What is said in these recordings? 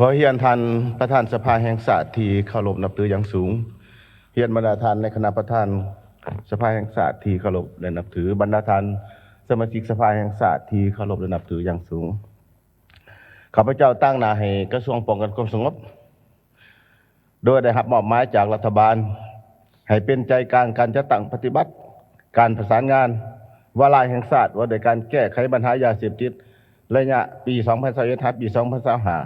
ຂໍຮຽນທ່ານປະທານສະພາແຫ່ງຊາດທີ່ເຄົາລົບນັບຖືຢ່າງສູງ, ຮຽນບັນດາທ່ານໃນຄະນະປະທານສະພາແຫ່ງຊາດທີ່ເຄົາລົບ ແລະ ນັບຖື, ບັນດາທ່ານສະມາຊິກສະພາແຫ່ງຊາດທີ່ເຄົາລົບ ແລະ ນັບຖືຢ່າງສູງ. ຂ້າພະເຈົ້າຕາງໜ້າໃຫ້ກະຊວງປ້ອງກັນຄວາມສະຫງົບ ໂດຍໄດ້ຮັບມອບໝາຍຈາກລັດຖະບານ ໃຫ້ເປັນໃຈກາງການຈັດຕັ້ງປະຕິບັດການປະສານງານວາລະແຫ່ງຊາດວ່າດ້ວຍການແກ້ໄຂບັນຫາຢາເສບຕິດ ໄລຍະປີສອງພັນຊາວເອັດ ຫາ ປີສອງພັນຊາວຫ້າ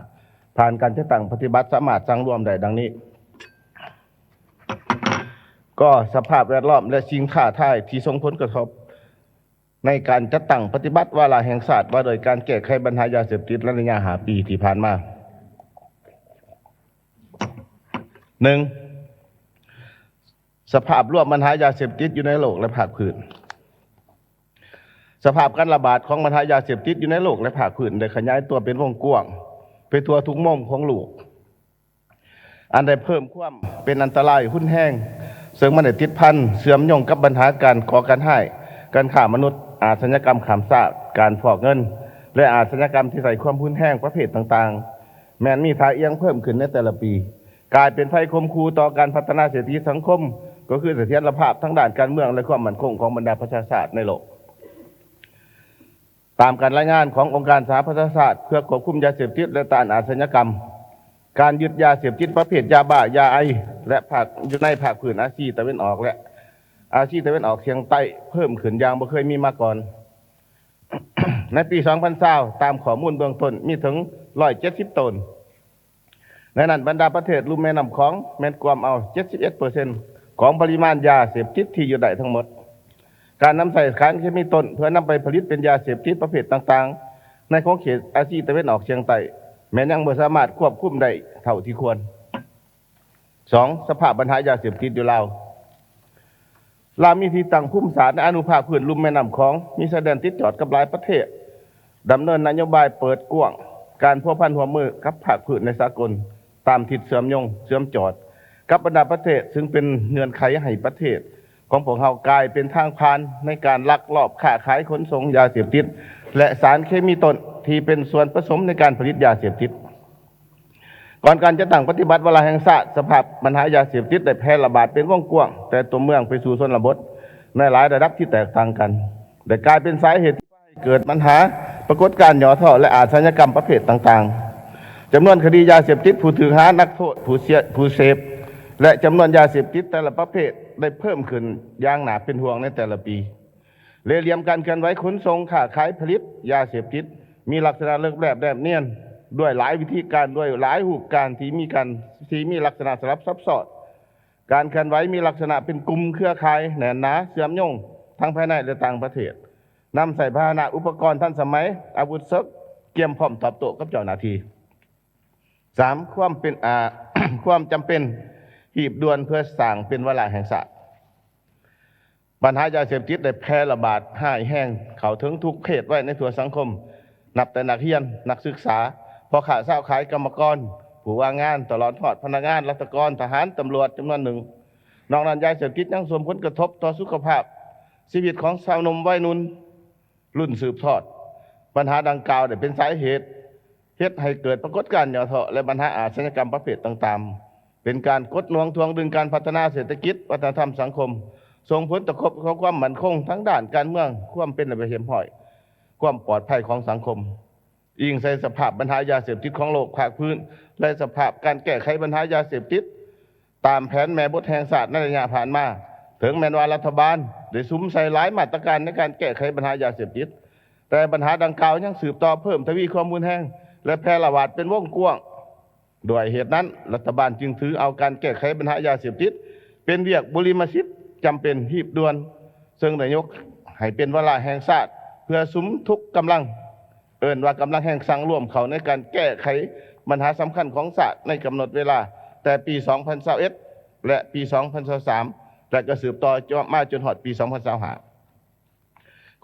ຜ່ານການຈັດຕັ້ງປະຕິບັດສາມາດສັງລວມໄດ້ດັ່ງນີ້. ກ. ສະພາບແວດລ້ອມ ແລະ ສິ່ງທ້າທາຍທີ່ສົ່ງຜົນກະທົບ ໃນການຈັດຕັ້ງປະຕິບັດວາລະແຫ່ງຊາດວ່າດ້ວຍການແກ້ໄຂບັນຫາຢາເສບຕິດໃນໄລຍະຫ້າປີທີ່ຜ່ານມາ. ໜຶ່ງ, ສະພາບລວມບັນຫາຢາເສບຕິດຢູ່ໃນໂລກ ແລະ ພາກພື້ນ. ສະພາບການລະບາດຂອງບັນຫາຢາເສບຕິດຢູ່ໃນໂລກ ແລະ ພາກພື້ນໄດ້ຂະຫຍາຍຕົວເປັນວົງກວ້າງໄປທົ່ວທຸກມຸມຂອງໂລກ. ອັນໄດ້ເພີ່ມຄວາມເປັນອັນຕະລາຍຮຸນແຮງ, ເຊິ່ງມັນໄດ້ຕິດພັນເຊື່ອມໂຍງກັບບັນຫາການກໍ່ການຮ້າຍ, ການຄ້າມະນຸດ, ອາຊະຍາກຳຂ້າມຊາດ, ການຟອກເງິນ ແລະ ອາຊະຍາກຳທີ່ໃຊ້ຄວາມຮຸນແຮງປະເພດຕ່າງໆ ແມ່ນມີທ່າອ່ຽງເພີ່ມຂຶ້ນໃນແຕ່ລະປີ, ກາຍເປັນໄພຂົ່ມຂູ່ຕໍ່ການພັດທະນາເສດຖະກິດສັງຄົມ, ກໍຄືສະຖຽນລະພາບທາງດ້ານການເມືອງ ແລະ ຄວາມໝັ້ນຄົງຂອງບັນດາປະຊາຊາດໃນໂລກ. ຕາມການລາຍງານຂອງອົງການສະຫະປະຊາຊາດເພື່ອຄວບຄຸມຢາເສບຕິດ ແລະ ຕ້ານອາຊະຍາກຳ, ການຍຶດຢາເສບຕິດປະເພດຢາບ້າ, ຢາໄອສ໌ ແລະ ພາກ ຢູ່ໃນພາກພື້ນອາຊີຕາເວັນອອກ ແລະ ອາຊີຕາເວັນອອກສຽງໃຕ້ເພີ່ມຂຶ້ນຢ່າງບໍ່ເຄີຍມີມາກ່ອນ. ໃນປີສອງພັນຊາວ ຕາມຂໍ້ມູນເບື້ອງຕົ້ນມີເຖິງຮ້ອຍເຈັດສິບໂຕນ. ໃນນັ້ນບັນດາປະເທດລຸ່ມແມ່ນ້ຳຂອງແມ່ນກວມເອົາເຈັດສິບເອັດເປີເຊັນຂອງປະລິມານຢາເສບຕິດທີ່ຍຶດໄດ້ທັງໝົດ. ການນຳໃຊ້ສານເຄມີຕົ້ນເພື່ອນຳໄປຜະລິດເປັນຢາເສບຕິດປະເພດຕ່າງໆ ໃນຂົງເຂດອາຊີຕາເວັນອອກສຽງໃຕ້ ແມ່ນຍັງບໍ່ສາມາດຄວບຄຸມໄດ້ເທົ່າທີ່ຄວນ. ສອງ, ສະພາບບັນຫາຢາເສບຕິດຢູ່ລາວ. ລາວມີທີ່ຕັ້ງພູມສາດໃນອະນຸພາກພື້ນລຸ່ມແມ່ນ້ຳຂອງ, ມີຊາຍແດນຕິດຈອດກັບຫຼາຍປະເທດ, ດຳເນີນນະໂຍບາຍເປີດກວ້າງການພົວພັນຮ່ວມມືກັບພາກພື້ນໃນສາກົນ, ຕາມທິດເຊື່ອມໂຍງ, ເຊື່ອມຈອດກັບບັນດາປະເທດ, ຊຶ່ງເປັນເງື່ອນໄຂໃຫ້ປະເທດຂອງພວກເຮົາກາຍເປັນທາງຜ່ານໃນການລັກລອບຄ້າຂາຍຂົນສົ່ງຢາເສບຕິດ ແລະ ສານເຄມີຕົ້ນທີ່ເປັນສ່ວນປະສົມໃນການຜະລິດຢາເສບຕິດ. ກ່ອນການຈັດຕັ້ງປະຕິບັດວາລະແຫ່ງຊາດ, ສະພາບບັນຫາຢາເສບຕິດໄດ້ແຜ່ລະບາດເປັນວົງກວ້າງແຕ່ຕົວເມືອງໄປສູ່ຊົນນະບົດໃນຫຼາຍລະດັບທີ່ແຕກຕ່າງກັນ, ໄດ້ກາຍເປັນສາເຫດທີ່ພາໃຫ້ເກີດບັນຫາປາກົດການຫຍໍ້ທໍ້ ແລະ ອາຊະຍາກຳປະເພດຕ່າງໆ. ຈຳນວນຄະດີຢາເສບຕິດ, ຜູ້ຖືກຫາ, ນັກໂທດ, ຜູ້ເສ- ຜູ້ເສບ ແລະ ຈຳນວນຢາເສບຕິດແຕ່ລະປະເພດໄດ້ເພີ່ມຂຶ້ນຢ່າງໜ້າເປັນຫ່ວງໃນແຕ່ລະປີ. ເລ່ຫຼ່ຽມການເຄື່ອນໄຫວຂົນສົ່ງ, ຄ້າຂາຍ, ຜະລິດຢາເສບຕິດ ມີລັກສະນະເລິກແລບແນບນຽນ ດ້ວຍຫຼາຍວິທີການ, ດ້ວຍຫຼາຍຮູບການທີ່ມີການ ທີ່ມີລັກສະນະສະຫຼັບຊັບຊ້ອນ. ການເຄື່ອນໄຫວມີລັກສະນະເປັນກຸ່ມເຄືອຂ່າຍແໜ້ນໜາ, ເຊື່ອມໂຍງທັງພາຍໃນ ແລະ ຕ່າງປະເທດ, ນຳໃຊ້ພາຫະນະ, ອຸປະກອນທັນສະໄໝ, ອາວຸດເສິກ, ກຽມພ້ອມຕອບໂຕ້ກັບເຈົ້າໜ້າທີ່. ສາມ, ຄວາມເປັນ ອາ ຄວາມຈຳເປັນຮີບດ່ວນເພື່ອສ້າງເປັນວາລະແຫ່ງຊາດ. ບັນຫາຢາເສບຕິດໄດ້ແຜ່ລະບາດຮ້າຍແຮງເຂົ້າເຖິງທຸກເພດໄວໃນທົ່ວສັງຄົມ, ນັບແຕ່ນັກຮຽນ, ນັກສຶກສາ, ພໍ່ຄ້າຊາວຂາຍ, ກຳມະກອນ, ຜູ້ວ່າງງານ, ຕະຫຼອດຮອດພະນັກງານລັດຖະກອນ, ທະຫານ, ຕຳຫຼວດຈຳນວນໜຶ່ງ. ນອກນັ້ນ, ຢາເສບຕິດຍັງສົ່ງຜົນກະທົບຕໍ່ສຸຂະພາບຊີວິດຂອງຊາວໜຸ່ມໄວໜຸ່ມລຸ້ນສືບທອດ. ບັນຫາດັ່ງກ່າວໄດ້ເປັນສາເຫດ ເຮັດໃຫ້ເກີດປາກົດການຫຍໍ້ທໍ້ ແລະ ບັນຫາອາຊະຍາກຳປະເພດຕ່າງໆ, ເປັນການກົດໜ່ວງຖ່ວງດຶງການພັດທະນາເສດຖະກິດ, ວັດທະນະທຳ, ສັງຄົມ, ສົ່ງຜົນກະທົບຕໍ່ຄວາມໝັ້ນຄົງທາງດ້ານການເມືອງ, ຄວາມເປັນລະບຽບຮຽບຮ້ອຍ, ຄວາມປອດໄພຂອງສັງຄົມ. ອີງໃສ່ສະພາບບັນຫາຢາເສບຕິດຂອງໂລກ, ພາກພື້ນ ແລະ ສະພາບການແກ້ໄຂບັນຫາຢາເສບຕິດ ຕາມແຜນແມ່ບົດແຫ່ງຊາດໃນໄລຍະຜ່ານມາ, ເຖິງແມ່ນວ່າລັດຖະບານໄດ້ສຸມໃສ່ຫຼາຍມາດຕະການໃນການແກ້ໄຂບັນຫາຢາເສບຕິດ, ແຕ່ບັນຫາດັ່ງກ່າວຍັງສືບຕໍ່ເພີ່ມທະວີຄວາມຮຸນແຮງ ແລະ ແຜ່ລະບາດເປັນວົງກວ້າງ. ດ້ວຍເຫດນັ້ນ, ລັດຖະບານຈຶ່ງຖືເອົາການແກ້ໄຂບັນຫາຢາເສບຕິດເປັນວຽກບຸລິມະສິດຈຳເປັນຮີບດ່ວນ, ເຊິ່ງໄດ້ຍົກໃຫ້ເປັນວາລະແຫ່ງຊາດ ເພື່ອສຸມທຸກກຳລັງ ເອີ້ນວ່າກຳລັງແຮງສັງລວມເຂົ້າໃນການແກ້ໄຂບັນຫາສຳຄັນຂອງຊາດໃນກຳນົດເວລາແຕ່ປີສອງພັນຊາວເອັດ ແລະ ປີສອງພັນຊາວສາມ ແລະ ກໍສືບຕໍ່ມາຈົນຮອດປີສອງພັນຊາວຫ້າ.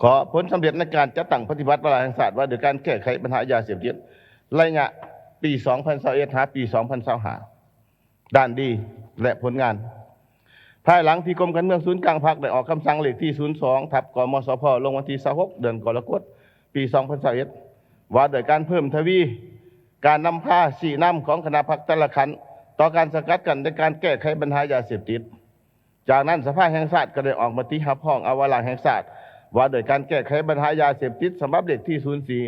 ຂໍ້ ຜົນສຳເລັດໃນການຈັດຕັ້ງປະຕິບັດວາລະແຫ່ງຊາດວ່າດ້ວຍການແກ້ໄຂບັນຫາຢາເສບຕິດ ໄລຍະປີສອງພັນຊາວເອັດ ຫາ ປີສອງພັນຊາວຫ້າ. ດ້ານດີ ແລະ ຜົນງານ. ພາຍຫຼັງທີ່ກົມການເມືອງສູນກາງພັກໄດ້ອອກຄຳສັ່ງເລກທີສູນສອງ ທັບ ກມສພ ລົງວັນທີຊາວຫົກ ເດືອນກໍລະກົດ ປີສອງພັນຊາວເອັດ ວ່າດ້ວຍການເພີ່ມທະວີ ການນຳພາຊີ້ນຳຂອງຄະນະພັກແຕ່ລະຂັ້ນ ຕໍ່ການສະກັດກັ້ນ ແລະ ການແກ້ໄຂບັນຫາຢາເສບຕິດ. ຈາກນັ້ນ ສະພາແຫ່ງຊາດກໍໄດ້ອອກມະຕິຮັບຮອງເອົາວາລະແຫ່ງຊາດ ວ່າດ້ວຍການແກ້ໄຂບັນຫາຢາເສບຕິດ ສະບັບເລກທີສູນສີ່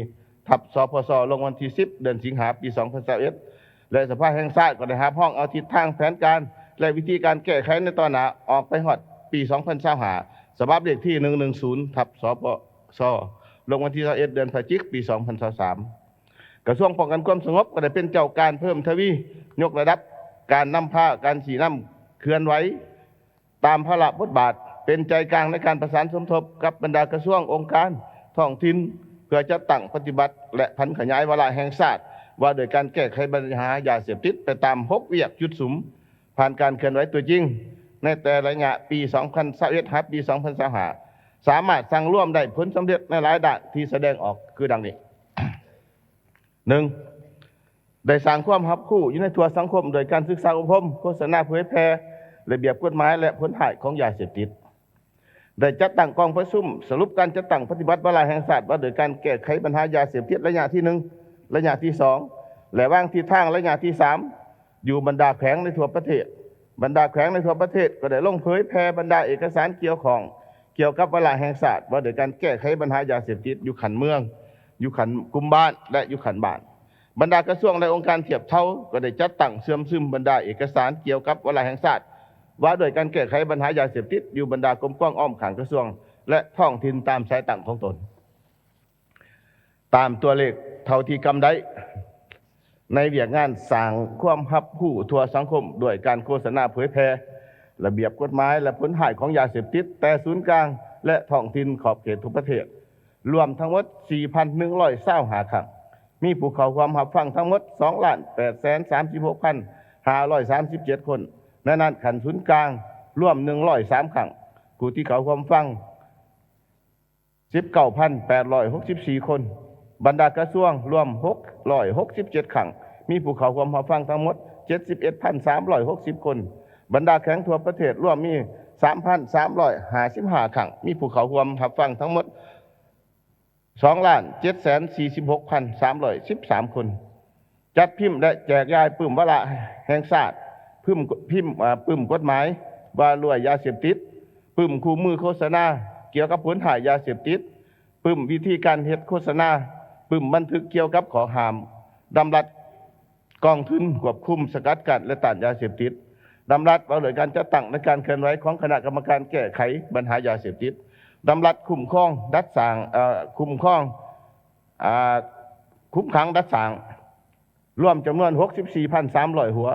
ທັບ ສພສ ລົງວັນທີສິບ ເດືອນສິງຫາ ປີສອງພັນຊາວເອັດ ແລະ ສະພາແຫ່ງຊາດກໍໄດ້ຮັບຮອງເອົາທິດທາງແຜນການ ແລະ ວິທີການແກ້ໄຂໃນຕໍ່ໜ້າອອກໄປຮອດປີສອງພັນຊາວຫ້າ ສະບັບເລກທີໜຶ່ງໜຶ່ງສູນ ທັບ ສພສ ລົງວັນທີຊາວເອັດ ເດືອນພະຈິກ ປີສອງພັນຊາວສາມ. ກະຊວງປ້ອງກັນຄວາມສະຫງົບກໍໄດ້ເປັນເຈົ້າການເພີ່ມທະວີຍົກລະດັບການນຳພາການຊີ້ນຳເຄື່ອນໄຫວ ຕາມພາລະບົດບາດ ເປັນໃຈກາງໃນການປະສານສົມທົບກັບບັນດາກະຊວງ, ອົງການທ້ອງຖິ່ນ ເພື່ອຈັດຕັ້ງປະຕິບັດ ແລະ ຜັນຂະຫຍາຍວາລະແຫ່ງຊາດ ວ່າດ້ວຍການແກ້ໄຂບັນຫາຢາເສບຕິດ ໄປຕາມຫົກວຽກຈຸດສຸມ ຜ່ານການເຄື່ອນໄຫວຕົວຈິງ ໃນແຕ່ໄລຍະປີສອງພັນຊາວເອັດ ຫາປີສອງພັນຊາວຫ້າ ສາມາດສັງລວມໄດ້ຜົນສຳເລັດໃນຫຼາຍດ້ານທີ່ສະແດງອອກຄືດັ່ງນີ້. ໜຶ່ງ ໄດ້ສ້າງຄວາມຮັບຮູ້ຢູ່ໃນທົ່ວສັງຄົມ ໂດຍການສຶກສາອົບຮົມ, ໂຄສະນາເຜີຍແຜ່ລະບຽບກົດໝາຍ ແລະ ຜົນຮ້າຍຂອງຢາເສບຕິດ. ໄດ້ຈັດຕັ້ງກອງປະຊຸມສະຫຼຸບການຈັດຕັ້ງປະຕິບັດວາລະແຫ່ງຊາດ ວ່າດ້ວຍການແກ້ໄຂບັນຫາຢາເສບຕິດໄລຍະທີໜຶ່ງ, ໄລຍະທີສອງ ແລະ ວາງທິດທາງໄລຍະທີສາມ ຢູ່ບັນດາແຂວງໃນທົ່ວປະເທດ. ບັນດາແຂວງໃນທົ່ວປະເທດກໍໄດ້ລົງເຜີຍແຜ່ບັນດາເອກະສານກ່ຽວຂ້ອງ ກ່ຽວກັບວາລະແຫ່ງຊາດ ວ່າດ້ວຍການແກ້ໄຂບັນຫາຢາເສບຕິດ ຢູ່ຂັ້ນເມືອງ, ຢູ່ຂັ້ນກຸ່ມບ້ານ ແລະ ຢູ່ຂັ້ນບ້ານ. ບັນດາກະຊວງ ແລະ ອົງການທຽບເທົ່າ ກໍໄດ້ຈັດຕັ້ງເຊື່ອມຊຶມບັນດາເອກະສານກ່ຽວກັບວາລະແຫ່ງຊາດ ວ່າດ້ວຍການແກ້ໄຂບັນຫາຢາເສບຕິດ ຢູ່ບັນດາກົມກອງອ້ອມຂ້າງກະຊວງ ແລະ ທ້ອງຖິ່ນຕາມສາຍຕັ້ງຂອງຕົນ. ຕາມຕົວເລກເທົ່າທີ່ກຳໄດ້ ໃນວຽກງານສ້າງຄວາມຮັບຮູ້ທົ່ວສັງຄົມ ດ້ວຍການໂຄສະນາເຜີຍແຜ່ລະບຽບກົດໝາຍ ແລະ ຜົນຮ້າຍຂອງຢາເສບຕິດ ແຕ່ສູນກາງ ແລະ ທ້ອງຖິ່ນຂອບເຂດທົ່ວປະເທດ ລວມທັງໝົດສີ່ພັນໜຶ່ງຮ້ອຍຊາວຫ້າຄັ້ງ, ມີຜູ້ເຂົ້າຮ່ວມຮັບຟັງທັງໝົດສອງລ້ານແປດແສນສາມສິບຫົກພັນຫ້າຮ້ອຍສາມສິບເຈັດຄົນ, ໃນນັ້ນຂັ້ນສູນກາງລວມໜຶ່ງຮ້ອຍສາມຄັ້ງ, ຜູ້ທີ່ເຂົ້າຮ່ວມຟັງ ສິບເກົ້າພັນແປດຮ້ອຍຫົກສິບສີ່ຄົນ, ບັນດາກະຊວງລວມຫົກຮ້ອຍຫົກສິບເຈັດຄັ້ງ, ມີຜູ້ເຂົ້າຮ່ວມຮັບຟັງທັງໝົດເຈັດສິບເອັດພັນສາມຮ້ອຍຫົກສິບຄົນ, ບັນດາແຂວງທົ່ວປະເທດລວມມີສາມພັນສາມຮ້ອຍຫ້າສິບຫ້າຄັ້ງ, ມີຜູ້ເຂົ້າຮ່ວມຮັບຟັງທັງໝົດສອງລ້ານເຈັດແສນສີ່ສິບຫົກພັນສາມຮ້ອຍສິບສາມຄົນ. ຈັດພິມ ແລະ ແຈກຢາຍປຶ້ມວາລະແຫ່ງຊາດ, ປຶ້ມ ພິມ ເອີ ປຶ້ມກົດໝາຍວ່າດ້ວຍຢາເສບຕິດ, ປຶ້ມຄູ່ມືໂຄສະນາກ່ຽວກັບຜົນຮ້າຍຢາເສບຕິດ, ປຶ້ມວິທີການເຮັດໂຄສະນາ, ປຶ້ມບັນທຶກກ່ຽວກັບຂໍ້ຫ້າມ, ດຳລັດກອງທຶນຄວບຄຸມສະກັດກັ້ນ ແລະ ຕ້ານຢາເສບຕິດ, ດຳລັດວ່າດ້ວຍການຈັດຕັ້ງ ແລະ ການເຄື່ອນໄຫວຂອງຄະນະກຳມະການແກ້ໄຂບັນຫາຢາເສບຕິດ, ດຳລັດຄຸ້ມຄອງດັດສ້າງ ເອີ ຄຸ້ມຄອງ ອາ ຄຸມຂັງດັດສ້າງ ລວມຈຳນວນຫົກສິບສີ່ພັນສາມຮ້ອຍຫົວ,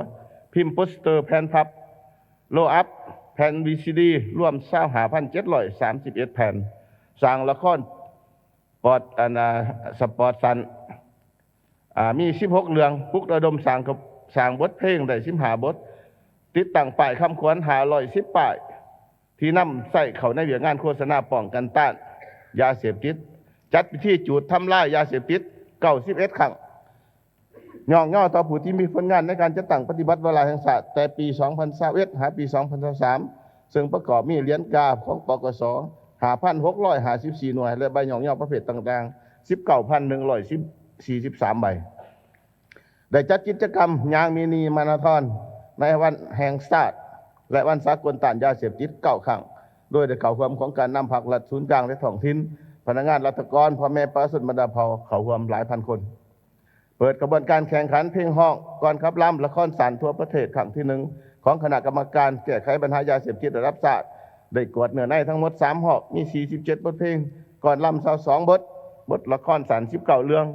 ພິມໂປສເຕີ, ແຜ່ນພັບ, ໂລອັບ, ແຜ່ນວີຊີດີ ລວມຊາວຫ້າພັນເຈັດຮ້ອຍສາມສິບເອັດແຜ່ນ, ສ້າງລະຄອນປອດ ອັນ ອາ ສະປອດສັ້ນ ອາ ມີສິບຫົກເລື່ອງ, ປຸກລະດົມສ້າງ ສ້າງບົດເພງໄດ້ສິບຫ້າບົດ, ຕິດຕັ້ງປ້າຍຄຳຂວັນຫ້າຮ້ອຍສິບປ້າຍ ທີ່ນຳໃຊ້ເຂົ້າໃນວຽກງານໂຄສະນາປ້ອງກັນຕ້ານຢາເສບຕິດ, ຈັດພິທີຈູດທຳລາຍຢາເສບຕິດເກົ້າສິບເອັດຄັ້ງ. ຍ້ອງຍໍຕໍ່ຜູ້ທີ່ມີຜົນງານໃນການຈັດຕັ້ງປະຕິບັດວາລະແຫ່ງຊາດ ແຕ່ປີສອງພັນຊາວເອັດ ຫາປີສອງພັນຊາວສາມ ເຊິ່ງປະກອບມີຫຼຽນກາຂອງ ປກສ ຫ້າພັນຫົກຮ້ອຍຫ້າສິບສີ່ໜ່ວຍ ແລະ ໃບຍ້ອງຍໍປະເພດຕ່າງໆ ສິບເກົ້າພັນໜຶ່ງຮ້ອຍສີ່ສິບສາມໃບ. ໄດ້ຈັດກິດຈະກຳຍ່າງມິນິມາລາທອນໃນວັນແຫ່ງຊາດ ແລະ ວັນສາກົນຕ້ານຢາເສບຕິດເກົ້າຄັ້ງ, ໂດຍໄດ້ເຂົ້າຮ່ວມຂອງການນຳພາກລັດສູນກາງ ແລະ ທ້ອງຖິ່ນ, ພະນັກງານລັດຖະກອນ, ພໍ່ແມ່ປະຊາຊົນບັນດາເຜົ່າເຂົ້າຮ່ວມຫຼາຍພັນຄົນ. ເປີດຂະບວນການແຂ່ງຂັນເພງຮ້ອງ, ກ່ອນຂັບລຳ, ລະຄອນສັ້ນທົ່ວປະເທດຄັ້ງທີໜຶ່ງ ຂອງຄະນະກຳມະການແກ້ໄຂບັນຫາຢາເສບຕິດລະດັບຊາດ, ໄດ້ກວດເນື້ອໃນທັງໝົດສາມຮອບ, ມີສີ່ສິບເຈັດບົດເພງ, ກ່ອນລຳຊາວສອງບົດ, ບົດລະຄອນສັ້ນສິບເກົ້າເລື່ອງ.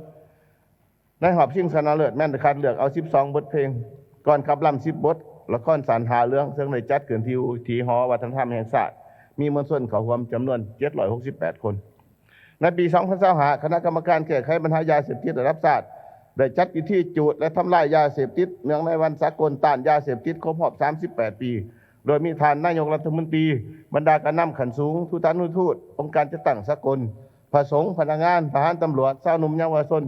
ໃນຮອບຊິງຊະນະເລີດແມ່ນໄດ້ຄັດເລືອກເອົາສິບສອງບົດເພງ, ກ່ອນຂັບລຳສິບບົດ, ລະຄອນສັ້ນຫ້າເລື່ອງ, ເຊິ່ງໄດ້ຈັດຂຶ້ນທີ່ ທີ່ຫໍວັດທະນະທຳແຫ່ງຊາດ, ມີມວນຊົນເຂົ້າຮ່ວມຈຳນວນເຈັດຮ້ອຍຫົກສິບແປດຄົນ. ໃນປີສອງພັນຊາວຫ້າ ຄະນະກຳມະການແກ້ໄຂບັນຫາຢາເສບຕິດລະດັບຊາດ ໄດ້ຈັດພິທີຈູດ ແລະ ທຳລາຍຢາເສບຕິດ ເນື່ອງໃນວັນສາກົນຕ້ານຢາເສບຕິດຄົບຮອບສາມສິບແປດປີ, ໂດຍມີທ່ານນາຍົກລັດຖະມົນຕີ, ບັນດາການນຳຂັ້ນສູງ, ທູຕານຸທູດ, ອົງການຈັດຕັ້ງສາກົນ, ພະສົງ, ພະນັກງານ, ທະຫານ, ຕຳຫຼວດ, ຊາວໜຸ່ມ, ເຍົາວະຊົນ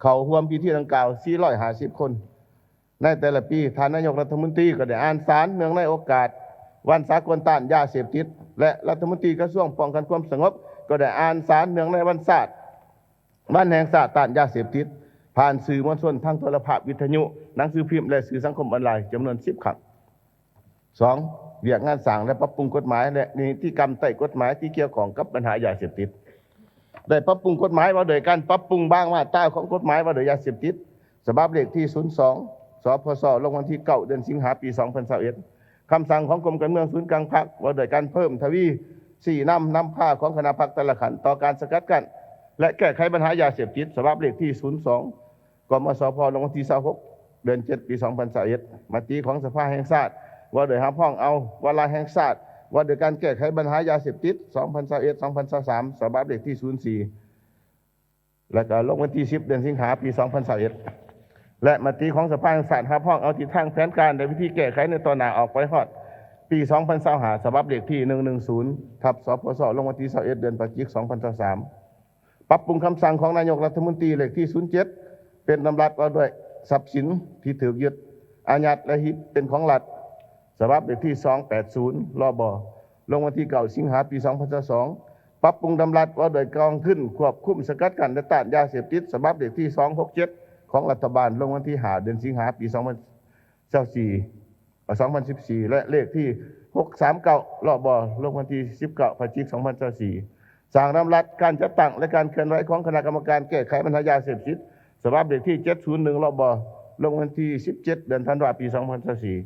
ເຂົ້າຮ່ວມພິທີດັ່ງກ່າວສີ່ຮ້ອຍຫ້າສິບຄົນ. ໃນແຕ່ລະປີ, ທ່ານນາຍົກລັດຖະມົນຕີກໍໄດ້ອ່ານສານເນື່ອງໃນໂອກາດວັນສາກົນຕ້ານຢາເສບຕິດ ແລະ ລັດຖະມົນຕີກະຊວງປ້ອງກັນຄວາມສະຫງົບກໍໄດ້ອ່ານສານເນື່ອງໃນວັນຊາດ ວັນແຫ່ງຊາດຕ້ານຢາເສບຕິດ ຜ່ານສື່ມວນຊົນທາງໂທລະພາບ, ວິທະຍຸ, ໜັງສືພິມ ແລະ ສື່ສັງຄົມອອນລາຍ ຈຳນວນສິບຄັ້ງ. ສອງ, ວຽກງານສ້າງ ແລະ ປັບປຸງກົດໝາຍ ແລະ ນິຕິກຳໃຕ້ກົດໝາຍທີ່ກ່ຽວຂ້ອງກັບບັນຫາຢາເສບຕິດ. ໄດ້ປັບປຸງກົດໝາຍວ່າດ້ວຍການປັບປຸງບາງມາດຕາຂອງກົດໝາຍວ່າດ້ວຍຢາເສບຕິດ ສະບັບເລກທີສູນສອງ ສພສ ລົງວັນທີເກົ້າ ເດືອນສິງຫາ ປີສອງພັນຊາວເອັດ, ຄຳສັ່ງຂອງກົມການເມືອງສູນກາງພັກວ່າດ້ວຍການເພີ່ມທະວີຊີ້ນຳນຳພາຂອງຄະນະພັກແຕ່ລະຂັ້ນຕໍ່ການສະກັດກັ້ນ ແລະ ແກ້ໄຂບັນຫາຢາເສບຕິດ ສະບັບເລກທີສູນສອງ ກມສພ ລົງວັນທີຊາວຫົກ ເດືອນເຈັດ ປີສອງພັນຊາວເອັດ, ມະຕິຂອງສະພາແຫ່ງຊາດວ່າດ້ວຍຮັບຮອງເອົາວາລະແຫ່ງຊາດວ່າດ້ວຍການແກ້ໄຂບັນຫາຢາເສບຕິດ ສອງພັນຊາວເອັດ ສອງພັນຊາວສາມ ສະບັບເລກທີສູນສີ່ ແລ້ວກໍລົງວັນທີສິບ ເດືອນສິງຫາ ປີສອງພັນຊາວເອັດ ແລະ ມະຕິຂອງສະພາແຫ່ງຊາດຮັບຮອງເອົາທິດທາງແຜນການ ແລະ ວິທີແກ້ໄຂໃນຕໍ່ໜ້າອອກໄປຮອດປີສອງພັນຊາວຫ້າ ສະບັບເລກທີໜຶ່ງໜຶ່ງສູນ ທັບ ສພສ ລົງວັນທີຊາວເອັດ ເດືອນພະຈິກ ສອງພັນຊາວສາມ. ປັບປຸງຄຳສັ່ງຂອງນາຍົກລັດຖະມົນຕີເລກທີສູນເຈັດ ເປັນດຳລັດວ່າດ້ວຍຊັບສິນທີ່ຖືກຍຶດອາຍັດ ແລະ ຮີດເປັນຂອງລັດ ສະບັບເລກທີສອງແປດສູນ ລບ ລົງວັນທີເກົ້າ ສິງຫາ ປີສອງພັນຊາວສອງ, ປັບປຸງດຳລັດວ່າດ້ວຍກອງທຶນຄວບຄຸມສະກັດກັ້ນ ແລະ ຕ້ານຢາເສບຕິດ ສະບັບເລກທີສອງຫົກເຈັດ ຂອງລັດຖະບານ ລົງວັນທີຫ້າ ເດືອນສິງຫາ ປີສອງພັນຊາວສີ່ ສອງພັນສິບສີ່ ແລະ ເລກທີຫົກສາມເກົ້າ ລບ ລົງວັນທີສິບເກົ້າ ພະຈິກ ສອງພັນຊາວສີ່. ສ້າງດຳລັດການຈັດຕັ້ງ ແລະ ການເຄື່ອນໄຫວຂອງຄະນະກຳມະການແກ້ໄຂບັນຫາຢາເສບຕິດ ສະບັບເລກທີເຈັດສູນໜຶ່ງ ລບ ລົງວັນທີສິບເຈັດ ເດືອນທັນວາ ປີສອງພັນຊາວສີ່.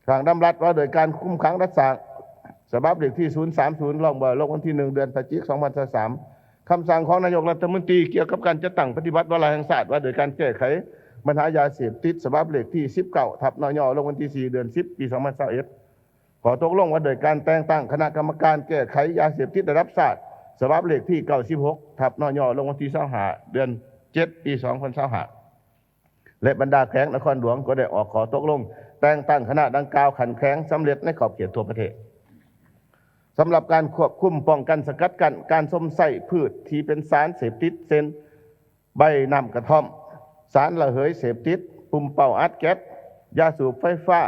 ຮ່າງດຳລັດວ່າດ້ວຍການຄຸມຂັງຮັກສາ ສະບັບເລກທີສູນສາມສູນ ລບ ລົງວັນທີໜຶ່ງ ເດືອນພະຈິກ ສອງພັນຊາວສາມ. ຄຳສັ່ງຂອງນາຍົກລັດຖະມົນຕີກ່ຽວກັບການຈັດຕັ້ງປະຕິບັດວາລະແຫ່ງຊາດວ່າດ້ວຍການແກ້ໄຂບັນຫາຢາເສບຕິດ ສະບັບເລກທີສິບເກົ້າ ທັບ ນຍ ລົງວັນທີສີ່ ເດືອນສິບ ປີສອງພັນຊາວເອັດ. ຂໍ້ຕົກລົງວ່າດ້ວຍການແຕ່ງຕັ້ງຄະນະກຳມະການແກ້ໄຂຢາເສບຕິດລະດັບຊາດ ສະບັບເລກທີເກົ້າສິບຫົກ ທັບ ນຍ ລົງວັນທີຊາວຫ້າ ເດືອນເຈັດ ປີສອງພັນຊາວຫ້າ ແລະ ບັນດາແຂວງນະຄອນຫຼວງກໍໄດ້ອອກຂໍ້ຕົກລົງແຕ່ງຕັ້ງຄະນະດັ່ງກ່າວຂັ້ນແຂວງສຳເລັດໃນຂອບເຂດທົ່ວປະເທດ. ສຳລັບການຄວບຄຸມ, ປ້ອງກັນ, ສະກັດກັ້ນການຊົມໃຊ້ພືດທີ່ເປັນສານເສບຕິດ ເຊັ່ນ ໃບນ້ຳກະທ້ອມ, ສານລະເຫີຍເສບຕິດ, ປຸ້ມເປົ້າອັດແກັດ, ຢາສູບໄຟຟ້າ,